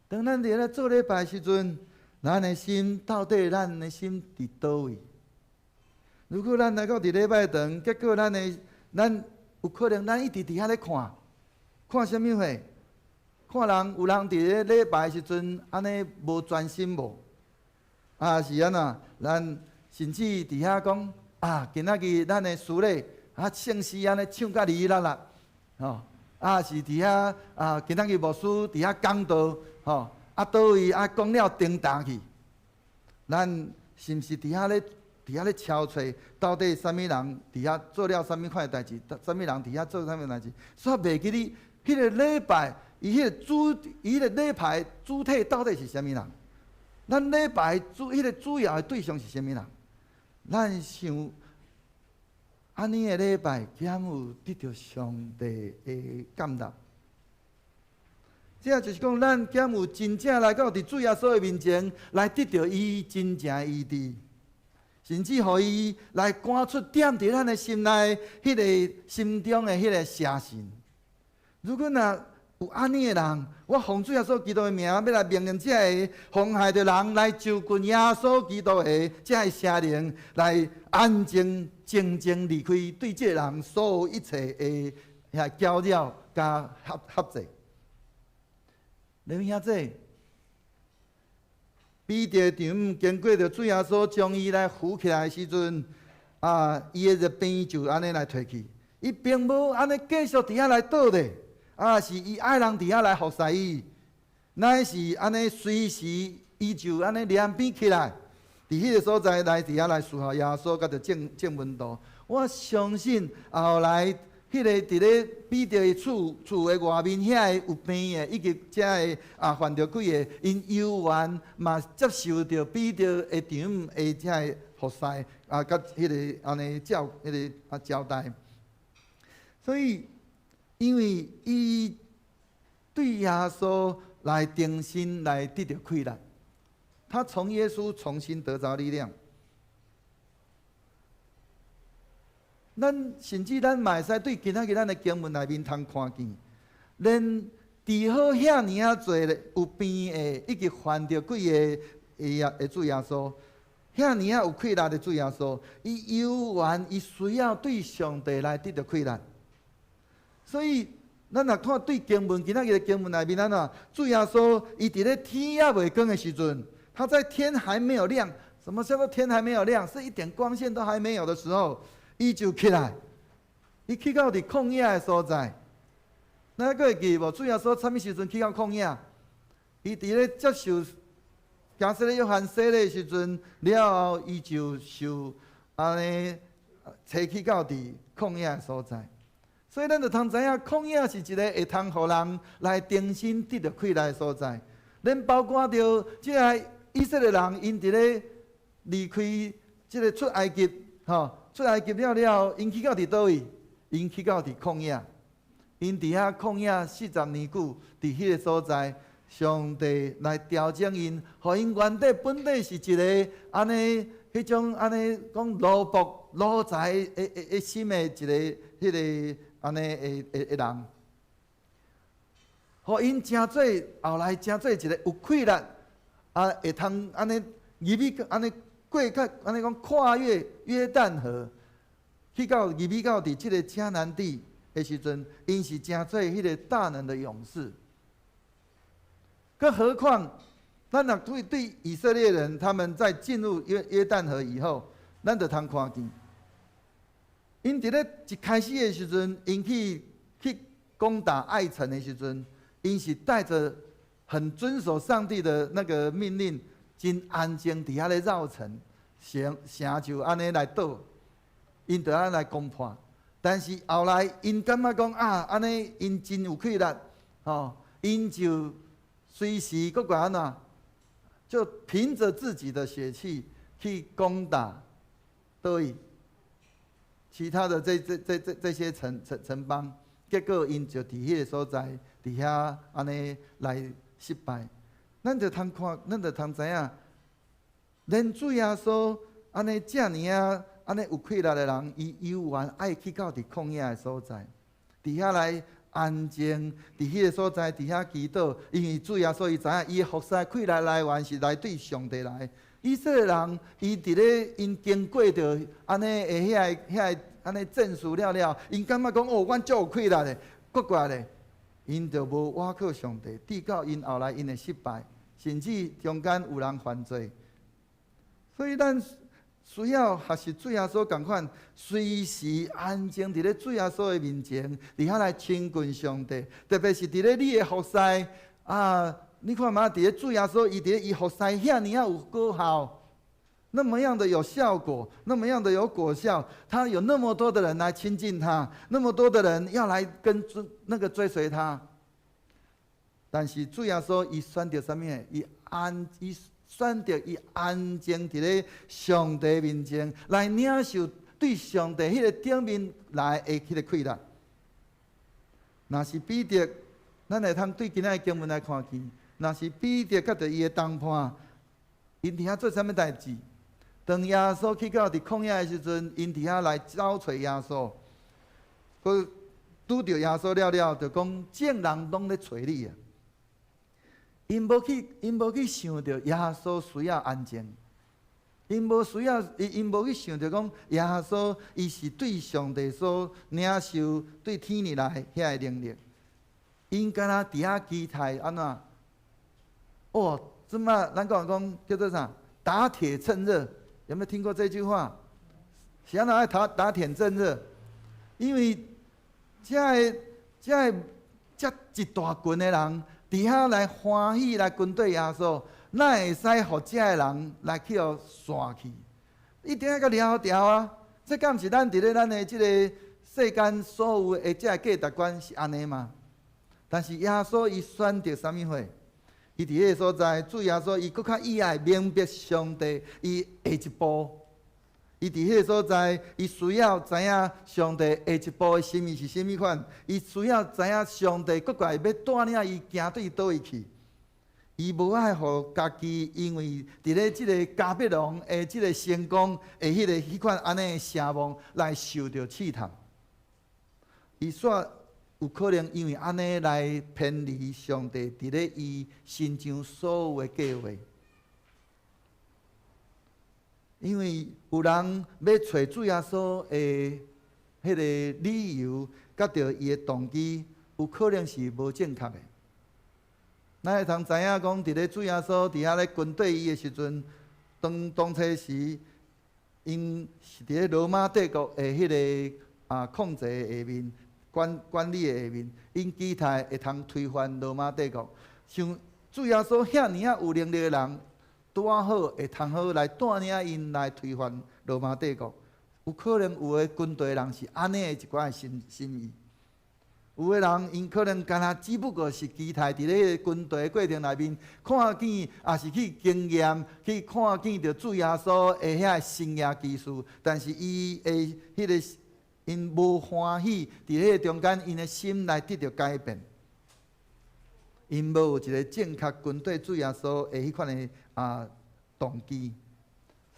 當咱佇咧做禮拜的時陣，咱的心到底咱的心佇佗位？如果咱來到佇禮拜堂，結果咱有可能咱一直佇遐咧看，看啥物貨？看人有人佇咧禮拜的時陣按呢無專心無？啊是按怎？咱甚至佇遐講啊，今仔日咱的司禮啊，聖詩按呢唱甲離啦啦，吼啊是佇遐啊，今仔日牧師佇遐講道，吼啊佗位啊講了叮當去，咱是毋是佇遐咧敲揣，到底啥物人佇遐做了啥物款的代誌？啥物人佇遐做啥物代誌？煞袂記得彼个禮拜，伊彼个禮拜主體到底是啥物人？咱禮拜彼个主要的對象是啥物人？咱想按呢的禮拜，敢有得著上帝的感動？這就是講，咱敢有真正來到佇主耶穌的面前，來得著伊真正的醫治，甚至予伊來趕出踮佇咱的心內，彼个心中的彼个邪神。如果若有按呢的人，我奉主耶穌基督的名，欲來命令這个妨害著人來就近耶穌基督的這个邪靈，來安靜靜靜離開，對這個人所有一切的遐攪擾佮轄制。你兄弟，彼得丈母經過著主耶穌將伊來扶起來的時陣，啊，伊的熱病就按呢來退去。伊並無按呢繼續佇遐來倒咧，啊，是伊愛人佇遐來服侍伊，乃是按呢隨時伊就按呢連邊起來，佇彼个所在來佇遐來侍候耶穌，佮著眾門徒。我相信後來，彼个佇咧彼得的厝的外面遐個有病的，以及遮个啊犯著鬼的，𪜶猶原嘛接受著彼得的丈母的遮个服侍啊，佮彼个按呢照彼个啊交代。所以，因為伊對耶穌來重新來得著氣力。他從耶穌重新得著力量。咱甚至咱嘛會使對今仔日咱的經文內面通看見，連治好遐爾仔濟有病的，以及犯著鬼的的主耶穌，遐爾仔有氣力的主耶穌，伊猶原伊需要對上帝來得著氣力。所以，咱若看對經文，今仔日的經文內面，按怎主耶穌伊佇咧天猶未光的時陣，他在天還沒有亮，什麼叫做天還沒有亮？是一點光線都還沒有的時候，伊就起來，伊去到佇曠野的所在。咱閣會記無？主耶穌啥物時陣去到曠野？伊佇咧接受施洗約翰洗禮的時陣了後，伊就受按呢差去到佇曠野的所在。所以咱就通知影，曠野是一个會通予人來重新得著氣力的所在。連包括著這个以色列人，𪜶佇咧離開這个出埃及，吼，出埃及了了後，𪜶去到佇佗位？𪜶去到佇曠野，𪜶佇遐曠野40年久，佇彼个所在，上帝來調整𪜶，予𪜶原底本底是一个按呢彼種按呢講奴僕奴才的的的心的一个彼个按呢的的的人，予𪜶成做後來成做一个有氣力，啊，會通按呢入去按呢過較按呢講跨越約旦河，去到入去到佇這个迦南地的時陣，𪜶是成做彼个大能的勇士。更何況，咱若對對以色列人，他們在進入約旦河以後，咱就通看見，𪜶佇咧一開始的時陣，𪜶去攻打艾城的時陣，𪜶是帶著很遵守上帝的那個命令，真安靜佇遐咧繞城，城城就按呢來倒，𪜶就按呢來攻破。但是後來𪜶感覺講啊，按呢𪜶真有氣力，吼，𪜶就隨時閣閣按怎，就憑着自己的血氣去攻打，對其他的這些城邦，結果𪜶就佇彼个所在，佇遐按呢來失敗。咱就通看，咱就通知影，連主耶穌按呢遮爾仔按呢有氣力的人，伊猶原愛去到佇曠野的所在，佇遐來安靜，佇彼个所在，佇遐祈禱，因為主耶穌伊知影，伊的服侍氣力來源是來對上帝來。以色列人，伊佇咧𪜶經過著按呢的遐个遐个按呢戰事了了，𪜶感覺講哦，阮足有氣力的，閣過來咧，𪜶就無倚靠上帝，直到𪜶後來𪜶的失敗，甚至中間有人犯罪。所以咱需要學習主耶穌仝款，隨時安靜佇咧主耶穌的面前，佇遐來親近上帝。特別是佇咧你的服侍啊，你看嘛，佇咧主耶穌伊佇咧伊服侍遐爾仔有果效，那麼樣的有效果，那麼樣的有果效，他有那麼多的人來親近他，那麼多的人要來跟追那個追隨他。但是主耶穌伊選擇啥物？伊選擇伊安靜佇咧上帝面前來領受對上帝彼个頂面來的彼个氣力。若是彼得，咱會通對今仔的經文來看見，若是彼得佮著伊的同伴，𪜶佇遐做啥物代誌？當耶穌去到佇曠野的時陣，𪜶佇遐來找揣耶穌，閣拄著耶穌了了，就講眾人攏咧揣你啊！𪜶無去想著耶穌需要安靜，𪜶無去想著講耶穌伊是對上帝所領受對天而來遐个能力，𪜶敢若佇遐期待按怎？哦，這馬咱講講叫做啥？打鐵趁熱，有沒有聽過這句話？是按怎愛打鐵趁熱？因為這个這个這一大群的人佇遐來歡喜來跟綴耶穌，哪會使予這个人來去予散去？一定愛共抓牢啊！這敢毋是咱佇咧咱的這个世間所有的這个價值觀是按呢嗎？但是耶穌伊選擇啥物貨？伊佇彼个所在，主耶穌伊閣較意愛明白上帝，伊下一步，伊佇彼个所在，伊需要知影上帝下一步的心意是啥物款，伊需要知影上帝閣過來欲帶領伊行對佗位去。伊無愛予家己因為佇咧這个迦百農的這个成功的彼款按呢的聲望來受著試探。伊煞有可能因為按呢來偏離上帝佇咧伊身上所有的計劃。因為有人欲揣主耶穌的彼个理由，佮著伊的動機，有可能是無正確的。咱會通知影講，佇咧主耶穌佇遐咧軍隊伊的時陣，當當初時，𪜶是佇咧羅馬帝國的彼个控制下面，管理的下面，𪜶期待會通推翻羅馬帝國。像主耶穌遐爾仔有能力的人，拄仔好會通好來帶領𪜶來推翻羅馬帝國。有可能有的軍隊人是按呢的一寡的心意。有的人𪜶可能敢若只不過是期待佇咧彼个軍隊的過程內面，看見，抑是去經驗，去看見著主耶穌的遐個神蹟奇事，但是伊的彼个𪜶無歡喜佇彼个中間，𪜶的心來得著改變。𪜶無有一个正確跟綴主耶穌的彼款的動機，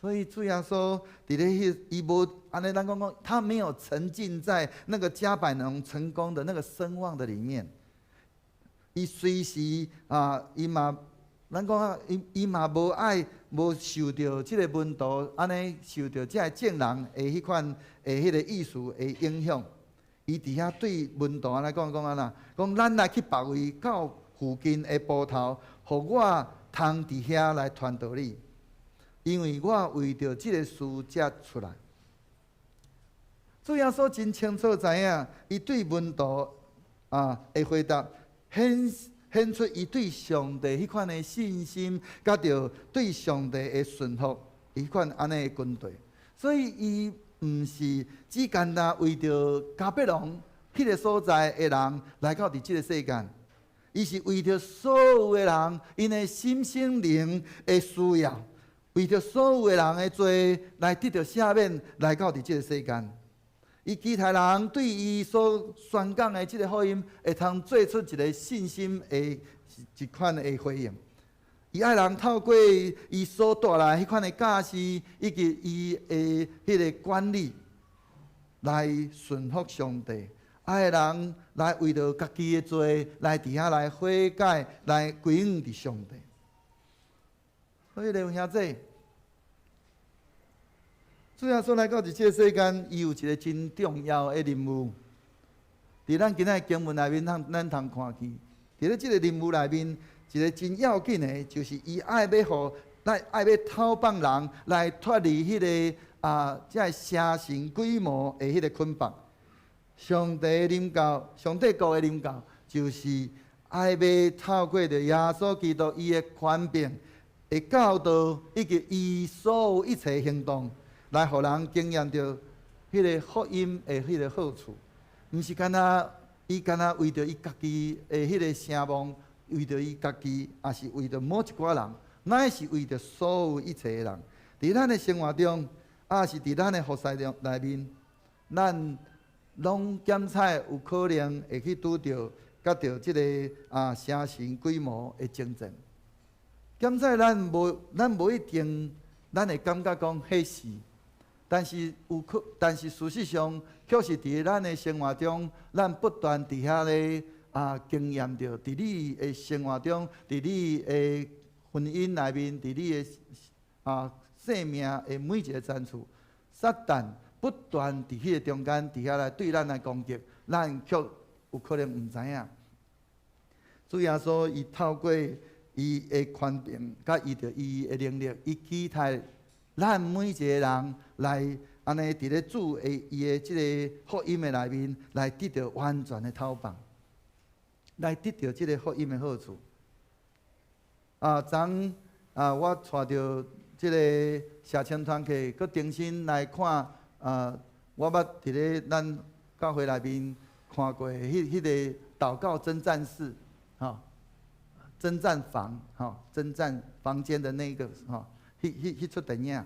所以主耶穌佇咧彼伊無按呢，咱講講，他沒有沉浸在那個迦百農成功的那個聲望的裡面。伊隨時啊，伊嘛，咱講啊，伊嘛無愛無受著這个門徒按呢受著這个眾人的彼款的彼个意思的影響。伊佇遐對門徒按呢講講按怎，講咱來去別位到附近的埔頭，予我通佇遐來傳道理，因為我為著這个事才出來。主耶穌真清楚知影，伊對門徒的回答，顯出伊對上帝彼款的信心，佮著對上帝的順服，彼款按呢的跟綴。所以伊毋是只干焦為著迦百農彼个所在的人來到佇這个世間，伊是為著所有的人，𪜶的心身靈的需要，為著所有的人的罪來得著赦免，來到佇這个世間。伊期待人對伊所宣講的這个福音，會通做出一个信心的一款的回應。伊愛人透過伊所帶來彼款的教示，以及伊的彼个管理，來順服上帝。愛人來為著家己的罪，來佇遐來悔改，來歸向佇上帝。所以，弟兄姊，主耶穌來到佇這个世間，伊有一个真重要的任務。佇咱今仔的經文內面，咱通看見，佇咧這个任務內面，一个真要緊的，就是伊愛欲予來愛欲透放人來脫離彼个這个邪神鬼魔的彼个捆綁。上帝臨到，上帝國的臨到，就是愛欲透過著耶穌基督伊的權柄的教導，以及伊所有一切行動，來予人經驗著彼个福音的彼个好處，毋是干焦伊干焦為著伊家己的彼个聲望，為著伊家己，抑是為著某一寡人，乃是為著所有一切的人。佇咱的生活中，抑是佇咱的服侍中內面，咱攏檢採有可能會去拄著佮著這个邪神鬼魔的爭戰。檢採咱無一定，咱會感覺講彼是。但是事實上，卻是佇咱的生活中，咱不斷佇遐咧經驗著，佇你的生活中，佇你的婚姻內面，佇你的生命的每一個層次，撒旦不斷佇彼个中間，佇遐來對咱來攻擊，咱卻有可能毋知影。主耶穌伊透過伊的權柄，佮伊著伊的能力，伊期待咱每一個人來按呢佇咧主的伊的這个福音的內面，來得著完全的透放，來得著這个福音的好處。昨昏我帶著這个社青團契，閣重新來看我捌佇咧咱教會內面看過彼个禱告征戰室，吼，征戰房，吼，征戰房間的那個，吼，彼齣電影。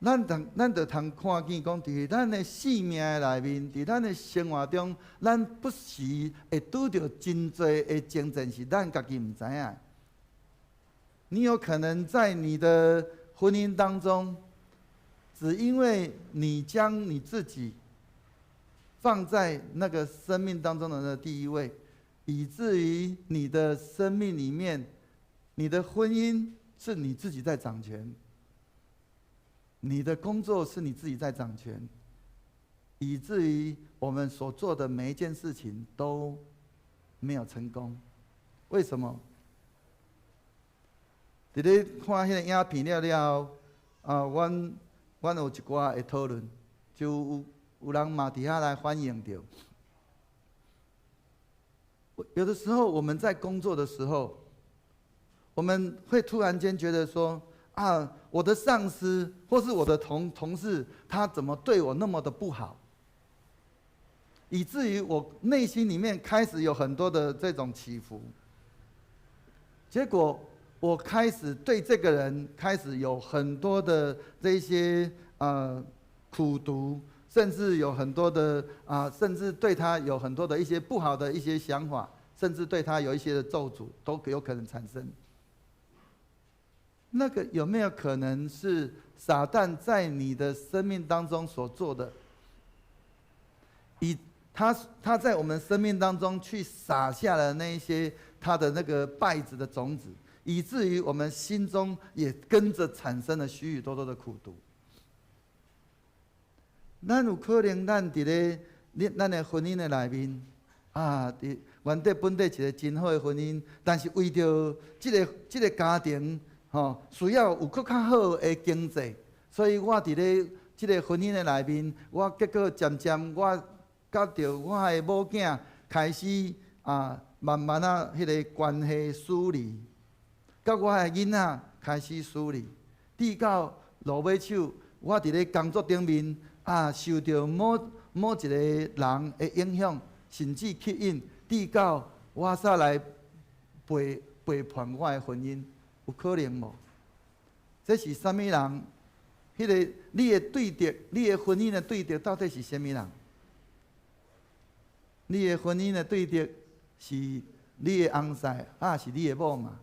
咱就通看見講，佇咱的生命的內面，佇咱的生活中，咱不時會拄著真濟的爭戰，是咱家己毋知影。你有可能在你的婚姻當中，只因為你將你自己放在那個生命當中的那個第一位，以至於你的生命裡面，你的婚姻是你自己在掌權，你的工作是你自己在掌權，以至於我們所做的每一件事情都沒有成功。為什麼？佇咧看彼個影片了了後，啊，阮有一寡的討論，就有人嘛佇遐來反映著。有的時候我們在工作的時候，我們會突然間覺得說，啊，我的上司或是我的同事，他怎麼對我那麼的不好，以至於我內心裡面開始有很多的這種起伏。結果我開始對這個人開始有很多的這些苦毒，甚至有很多的啊，甚至對他有很多的一些不好的一些想法，甚至對他有一些的咒詛，都有可能產生。那個有沒有可能是撒旦在你的生命當中所做的？以他在我們生命當中去撒下了那一些他的那個稗子的種子，以至於我們心中也跟着產生了許許多多的苦毒。咱有可能，咱佇咧咱的婚姻的內面，啊，佇原底本底一個真好的婚姻，但是為著這個家庭，吼，需要有閣較好的經濟，所以我佇咧這個婚姻的內面，我結果漸漸我佮著我的某囝開始啊，慢慢仔彼個關係疏離，佮我的囡仔開始疏離，直到落尾手，我佇咧工作頂面啊，受著某一個人的影響，甚至吸引，直到我煞來背叛我的婚姻，有可能無？這是啥物人？彼個你的對敵，你的婚姻的對敵到底是啥物人？你的婚姻的對敵是你的翁婿，抑是你的某嘛？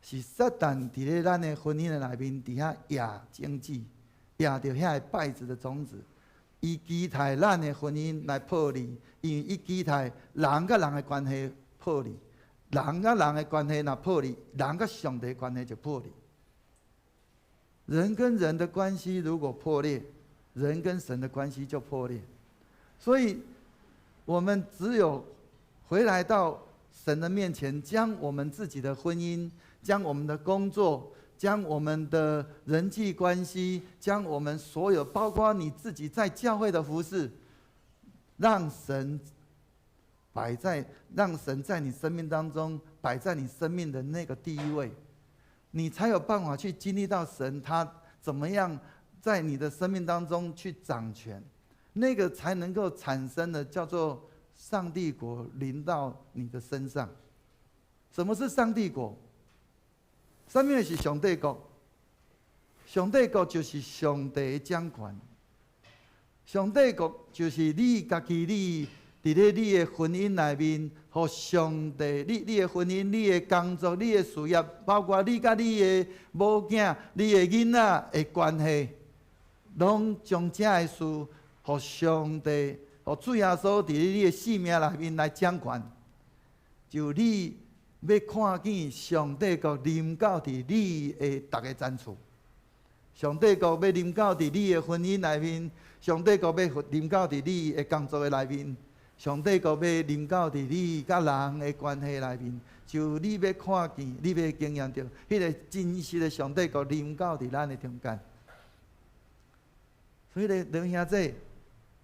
是撒旦佇咧咱的婚姻的內面，佇遐撒種子，撒著遐个稗子的種子，伊期待咱的婚姻來破裂，因為伊期待人佮人的關係破裂，人佮人的關係若破裂，人佮上帝關係就破裂。人跟人的關係如果破裂，人跟神的關係就破裂。所以，我們只有回來到神的面前，將我們自己的婚姻，將我們的工作，將我們的人際關係，將我們所有，包括你自己在教會的服事，讓神在你生命當中擺在你生命的那個第一位，你才有辦法去經歷到神他怎麼樣在你的生命當中去掌權，那個才能夠產生的叫做上帝國臨到你的身上。什麼是上帝國？啥物是上帝國？上帝國就是上帝的掌權。上帝國就是你家己，你佇咧你的婚姻內面，予上帝，你的婚姻、你的工作、你的事業，包括你佮你的某囝、你的囡仔的關係，攏將這个事，予上帝、予主耶穌佇你的生命內面來掌權。就你欲看見上帝國臨到佇你的逐个層次，上帝國欲臨到佇你的婚姻內面，上帝國欲臨到佇你的工作的內面，上帝國欲臨到佇你佮人的關係內面，就你欲看見，你欲經驗著彼个真實的上帝國臨到佇咱的中間。所以咧，弟兄姊，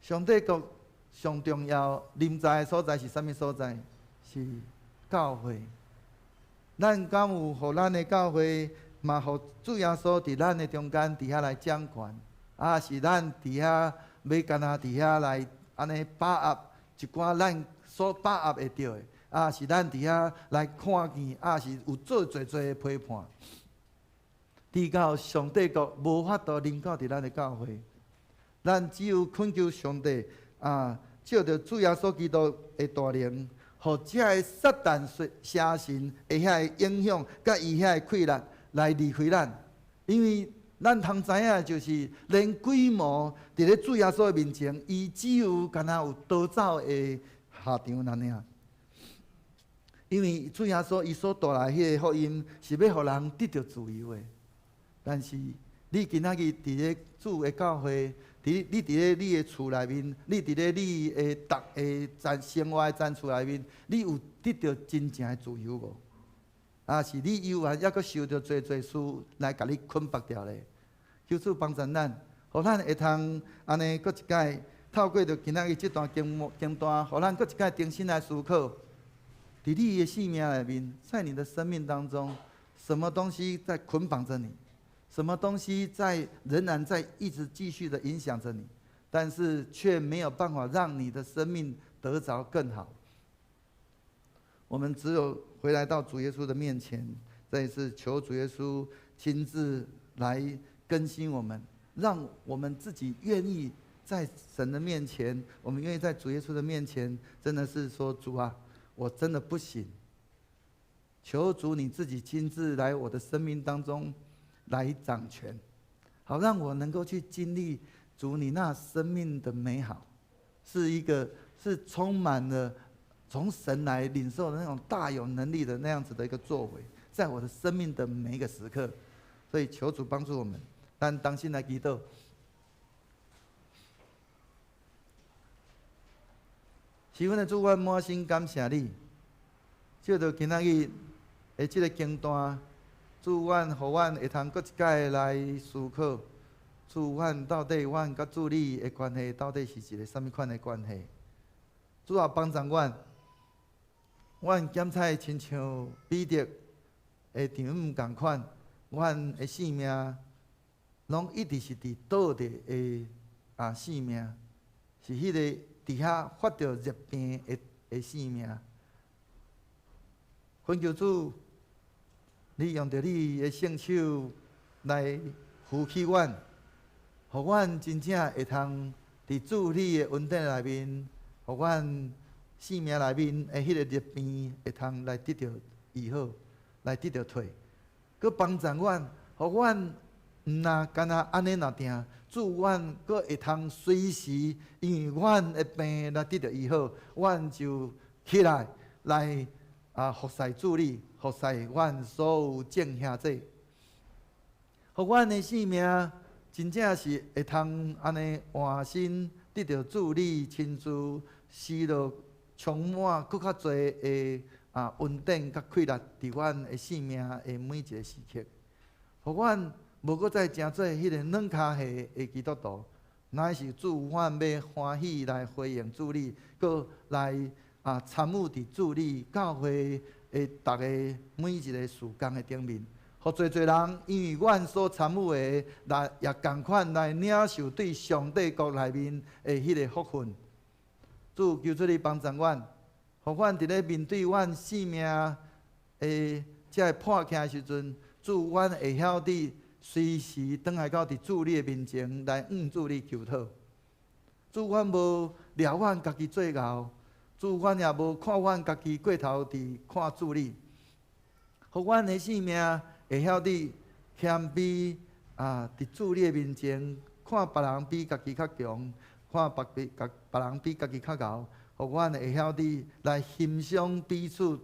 上帝國上重要臨在的所在是啥物所在？是教會。咱敢有予咱的教會，嘛予主耶穌佇咱的中間佇遐來掌權，抑是咱佇遐欲干焦佇遐來按呢把握一寡咱所把握會著的，抑是咱佇遐來看見，抑是有做濟濟的批判。直到上帝國無法度臨到佇咱的教會，咱只有懇求上帝啊，藉著主耶穌基督的大能，予這个撒旦邪神的遐个影響，佮伊遐个氣力來離開咱，因為咱通知影，就是連鬼魔佇咧主耶穌的面前，伊只有敢若有逃走的下場按呢爾。因為主耶穌伊所帶來彼個福音，是欲予人得著自由的。但是你今仔日佇咧主的教會，佇你佇咧你的厝內面，你佇咧你的逐个層生活的層次內面，你有得著真正的自由無？抑是你猶原猶閣受著濟濟事來共你捆綁著咧？求主幫助咱，予咱會通按呢閣一擺透過著今仔日這段經經段，予咱閣一擺重新來思考，佇你的生命內面，在你的生命當中，什麼東西在捆綁著你？什麼東西在仍然在一直繼續的影響著你，但是卻沒有辦法讓你的生命得著更好？我們只有回來到主耶穌的面前，再一次求主耶穌親自來更新我們，讓我們自己願意在神的面前，我們願意在主耶穌的面前，真的是說，主啊，我真的不行，求主你自己親自來我的生命當中來掌權，好讓我能夠去經歷主你那生命的美好，是一個是充滿了從神來領受的那種大有能力的那樣子的一個作為，在我的生命的每一個時刻。所以求主幫助我們，咱同心來祈禱。是阮的主，阮滿心感謝你，藉著今仔日的這個經段，主，阮予阮會通閣一擺來思考，主，阮到底阮佮主你的關係到底是一個啥物款的關係？主啊，幫助阮，阮檢採親像彼得的丈母仝款，阮的性命攏一直是佇倒佇的啊性命，是彼个佇遐發著熱病的的性命。懇求主，你用著你的聖手來扶起阮，予阮真正會通佇主你的恩典內面，予阮性命內面的彼個熱病會通來得著醫好，來得著退。閣幫助阮，予阮毋若干焦按呢若定，主阮閣會通隨時，因為阮的病來得著醫好，阮就起來來啊服侍主你，服侍阮所有眾兄弟，予阮的性命真正是會通按呢換新，得著主你親自施落充滿閣較濟的啊恩典佮氣力，佇阮的性命的每一個時刻，予阮無閣再成做彼个軟跤下的基督徒，乃是主，阮欲歡喜來回應主你，閣來啊參與佇主你教會的逐个每一个事工的頂面，予濟濟人因為阮所參與的，來也仝款來領受對上帝國內面的彼个福分。主，求主你幫助阮，予阮佇咧面對阮性命的這个破境的時陣，主，阮會曉得隨時轉來到佇主你的面前來向主你求討。主，阮無掠阮家己做𠢕，主，阮也無看阮家己過頭佇看主你。予阮的性命會曉得謙卑啊，佇主你的面前看別人比家己較強，看別比別人比家己較𠢕，予阮會曉得來欣賞彼此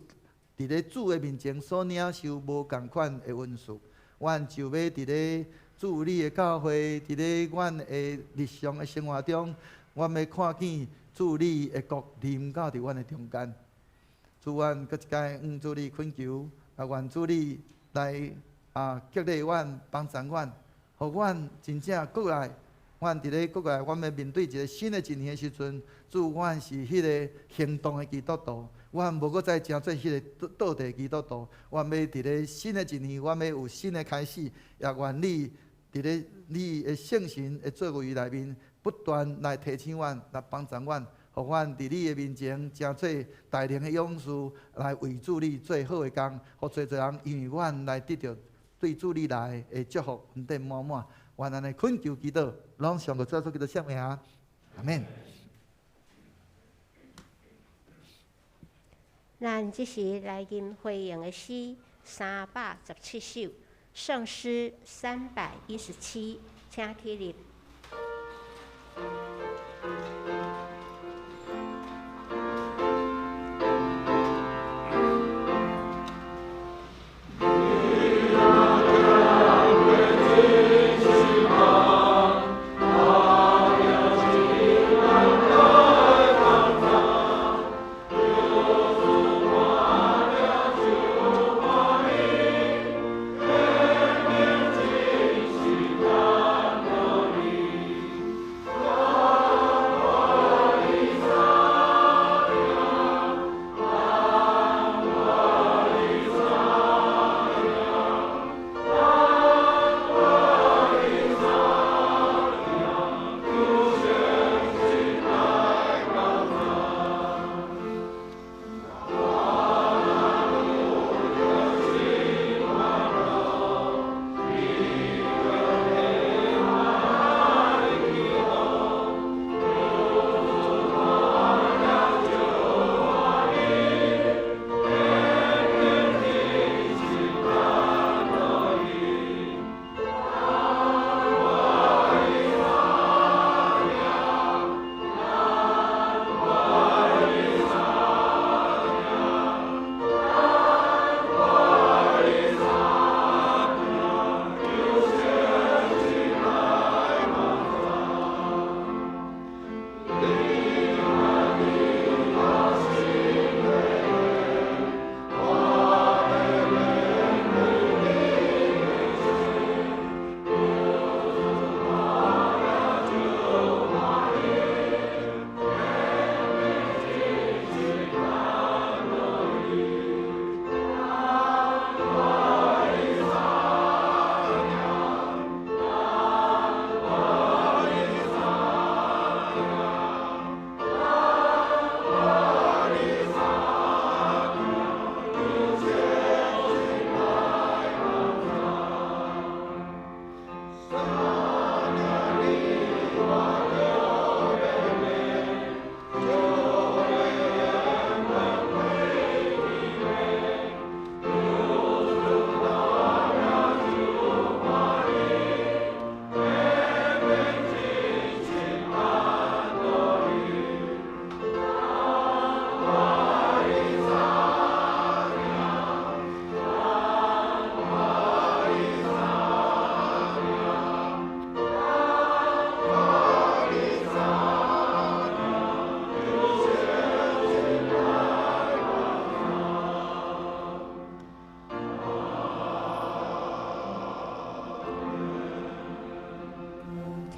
佇咧主的面前所領受無仝款的恩賜。阮就欲佇咧主你的教會，佇咧阮的日常的生活中，阮欲看見主你的國臨到佇阮的中間。主，阮閣一擺向主你懇求，啊，願主你來啊激勵阮，幫助阮，予阮真正閣來，阮佇咧閣來，阮欲面對一个新的一年的時陣，主，阮是彼个行動的基督徒。阮無閣再成做彼个倒倒地基督徒，阮欲佇咧新的一年，阮欲有新的開始，也願你佇咧你的聖神的作為內面，不斷來提醒阮，來幫助阮，予阮佇你的面前成做大能的勇士，來為主你做好的工，予濟濟人因為阮來得著對主你來的祝福恩典滿滿。願按呢懇求祈禱，攏奉主耶穌基督聖名，阿們。咱這時來吟回應的詩317首，聖詩317，請起立。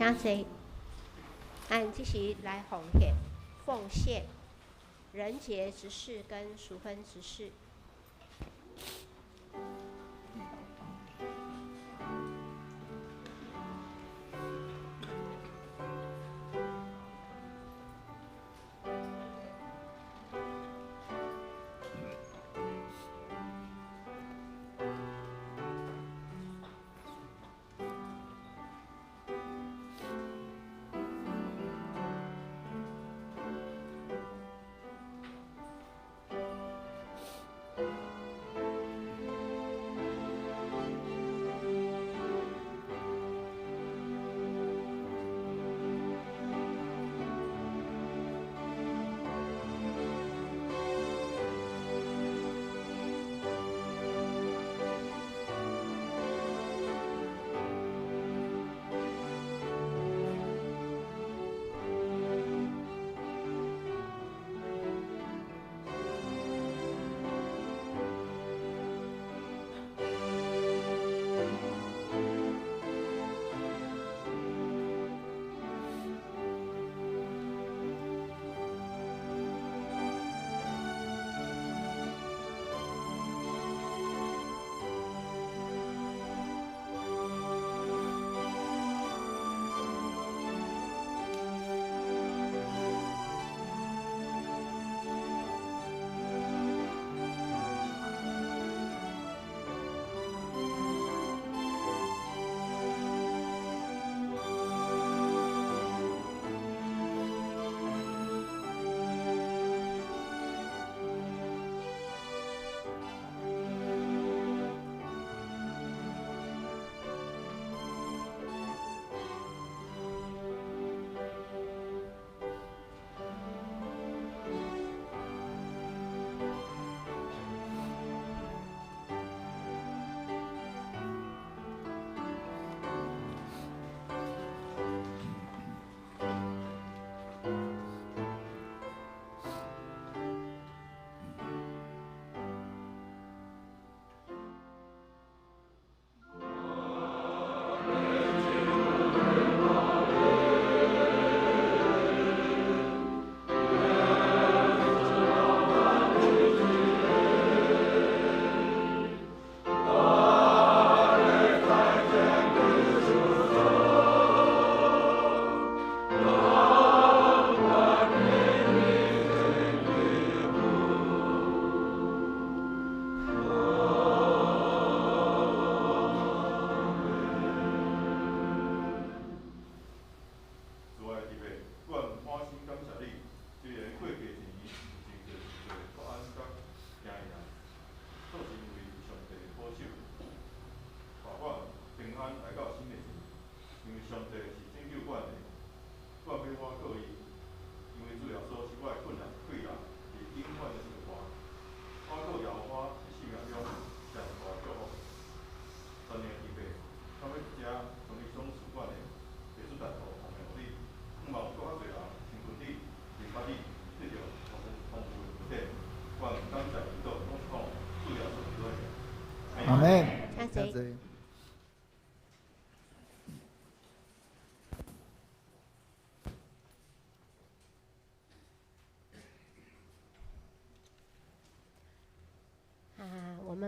請坐。按這時來奉獻，奉獻人傑執事跟淑芬執事。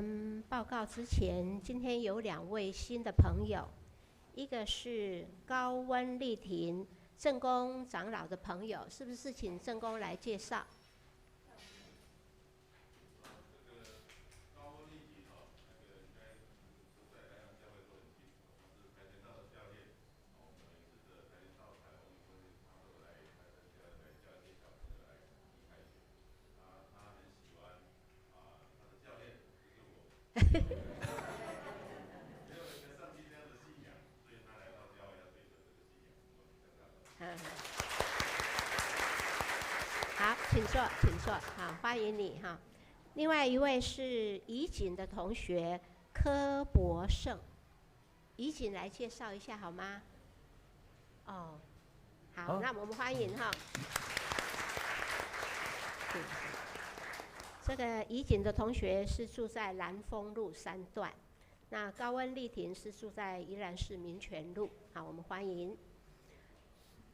們報告之前，今天有兩位新的朋友，一個是高溫麗婷正宮長老的朋友，是不是請正宮來介紹？這個高溫麗婷哦，那個應該住在南洋教會都很清楚，他是跆拳道的教練。我們每次的跆拳道台風他都來，他來教一些小朋友來踢跆拳。啊，他很喜歡啊，他的教練就是我。沒有一個上帝這樣的信仰，所以他來到教會要追求這個信仰。嗯，好，請坐，請坐，好，歡迎你哈。另外一位是怡景的同學柯博勝，怡景來介紹一下好嗎？哦，好，好那我們歡迎哈。這個怡景的同學是住在蘭豐路三段，那高溫麗婷是住在宜蘭市民權路。好，我們歡迎。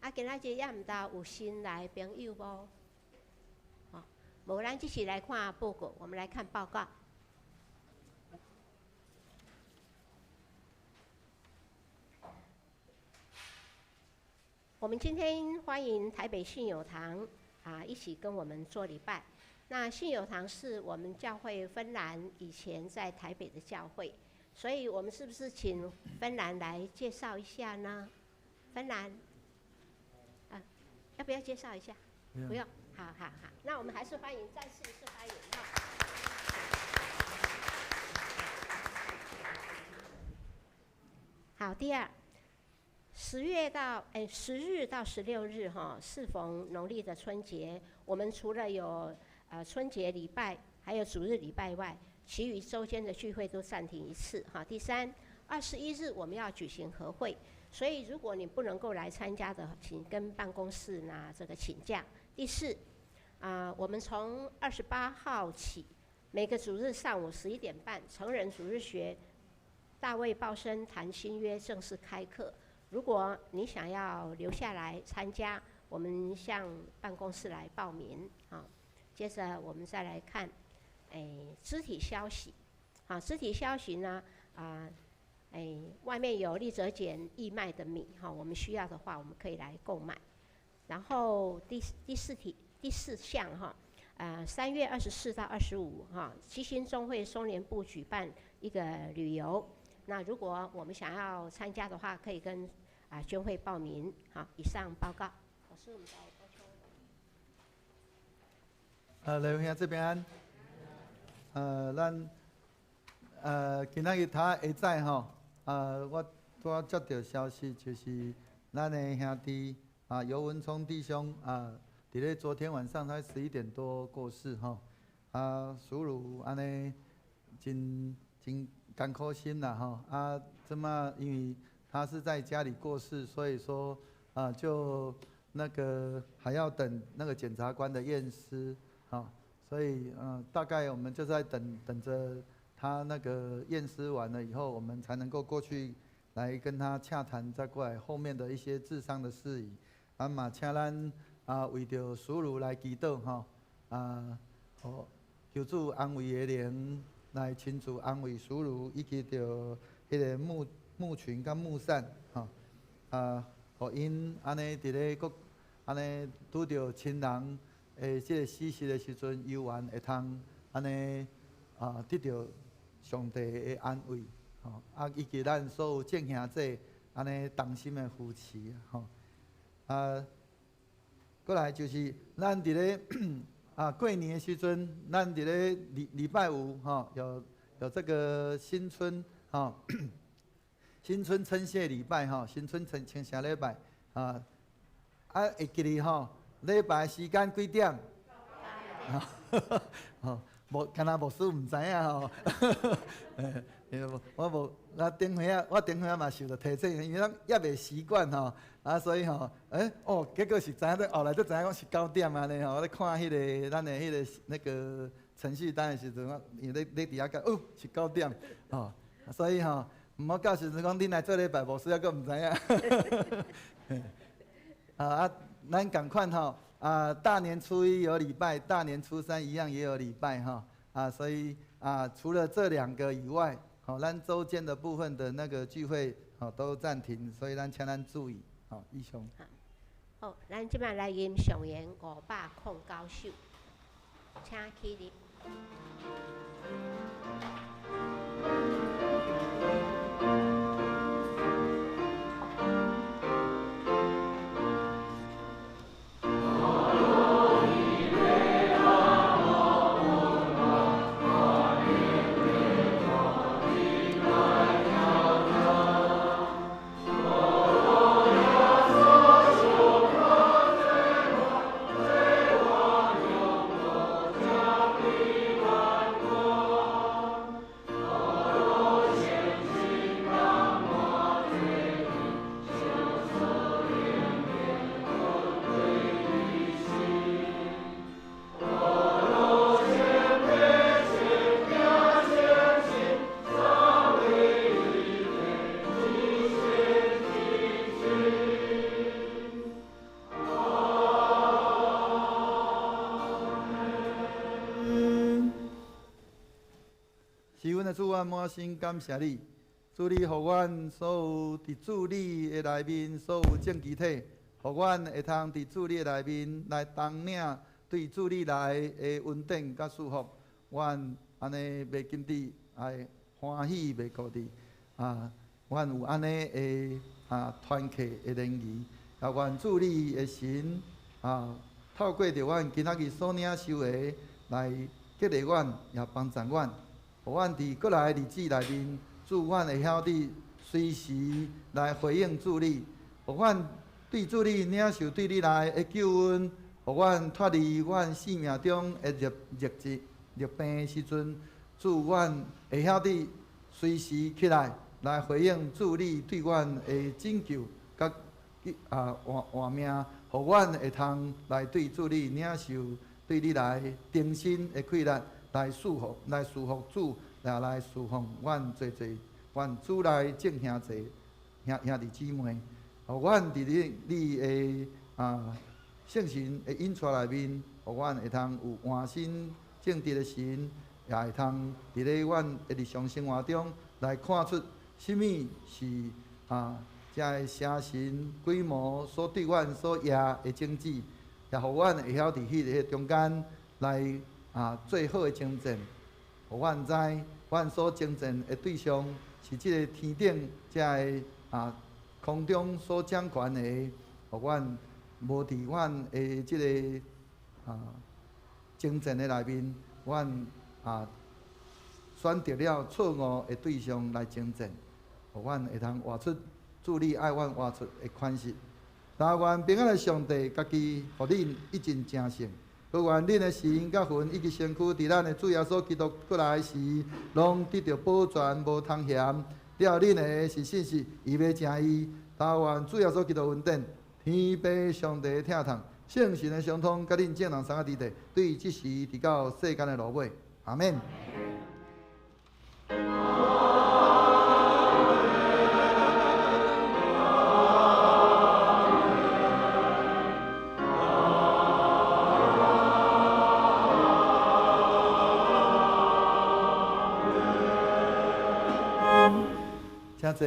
啊，今仔日也毋知有新來朋友無？哦，無，咱這是來看報告，我們來看報告。我們今天歡迎台北信友堂啊，一起跟我們做禮拜。那信友堂是我們教會芬蘭以前在台北的教會，所以我們是不是請芬蘭來介紹一下呢？芬蘭，啊，要不要介紹一下？不用，好好好，那我們還是歡迎，再次一次歡迎哈。好，第二，10日到16日哈，適逢農曆的春節，我們除了有春節禮拜還有主日禮拜外，其餘週間的聚會都暫停一次哈。第三，21日我們要舉行合會，所以如果你不能夠來參加的，請跟辦公室拿這個請假。第四，我們從28號起，每個主日上午11點半，成人主日學大衛報生談新約正式開課。如果你想要留下來參加，我們向辦公室來報名啊。接着我們再來看，肢體消息，好，肢體消息呢，啊，外面有麗澤簡義賣的米，哈，我們需要的話，我們可以來購買。然後第四題第四項哈，3月24到25哈，七星中會松聯部舉辦一個旅遊，那如果我們想要參加的話，可以跟捐會報名。好，以上報告。老師，我們再補充。劉兄這邊安，咱今仔日頭下早吼，我拄仔接到消息，就是咱的兄弟啊，尤文聰弟兄啊，佇咧昨天晚上才11點多過世吼，啊，淑如按呢真真艱苦心啦吼，啊，這麼因為他是在家裡過世，所以說啊，就那個還要等那個檢察官的驗屍。好，所以大概我們就在等着他那個驗屍完了以後，我們才能夠過去來跟他洽談，再過來後面的一些治喪的事宜。啊嘛，請咱啊為著淑如來祈禱吼，啊，好求主安慰的靈來親自安慰淑如，以及著彼個牧群佮牧善吼，啊，予𪜶按呢佇咧閣按呢拄著親人這個死時的時陣，猶原會通按呢啊得著上帝的安慰，吼啊，以及咱所有眾兄弟按呢同心的扶持，吼啊，過來就是咱佇咧啊過年的時陣，咱佇咧禮拜五吼有這個新春吼，新春稱謝禮拜吼，新春稱謝禮拜啊，啊會記得吼。禮拜時間幾點？吼，無，敢若牧師毋知影吼。我無，我頂歲仔，我頂歲仔嘛受著提醒，因為咱猶未習慣吼，啊，所以吼，哦，結果是知影，後來才知影講是9點按呢吼。我咧看彼個咱的彼個那個程序單的時陣，我因為咧佇遐講，哦，是9點，吼，所以吼，毋好到時陣講恁來做禮拜，牧師猶閣毋知影。啊，咱仝款吼，啊，大年初一有禮拜，大年初三一樣也有禮拜哈，啊，所以啊，除了這兩個以外，好，咱週間的部分的那個聚會，好都暫停，所以咱請咱注意，好，以上。好，咱這擺來吟上言509首，請起立。主，阮滿心感謝你，主你予阮所有佇主你的內面所有證據體，予阮會通佇主你的內面來當領對主你來的恩典佮祝福。阮按呢袂禁止，愛歡喜袂顧得啊！阮有按呢的啊團契的聯誼，也願主你的神啊，透過著阮今仔日所領受的來激勵阮，也幫助阮。予阮佇閣來的日子內面，主阮會曉得隨時來回應主你，予阮對主你領受對你來的救恩，予阮脫離阮生命中的瘧瘧疾、瘧病的時陣，主阮會曉得隨時起來來回應主你對阮的拯救，佮啊活活命，予阮會通來對主你領受對你來重新的氣力。來侍奉，來侍奉主，也來侍奉阮濟濟，阮主內眾兄弟、兄兄弟姊妹。予阮佇你你的啊聖神的引帶內面，予阮會通有換心正直的神，也會通佇咧阮的日常生活中來看出啥物是啊，這个邪神鬼魔所對阮所壓的種子，也予阮會曉佇彼个中間來。啊，最好的征戰，予阮知，阮所征戰的對象是這个天頂這个啊空中所掌權的，予阮無佇阮的這个啊征戰的內面，阮啊選擇了錯誤的對象來征戰，予阮會通活出主你愛阮活出的款式。但願平安的上帝家己予恁一盡成聖。閣願恁的神佮魂以及身軀，佇咱的主耶穌基督閣來時，攏得著保全，無通嫌。了恁的是信實，伊欲成義。但願主耶穌基督恩典，天父上帝的疼痛，聖神的相通，佮恁眾人三個弟弟，對這時直到世間的落尾。阿們。請坐。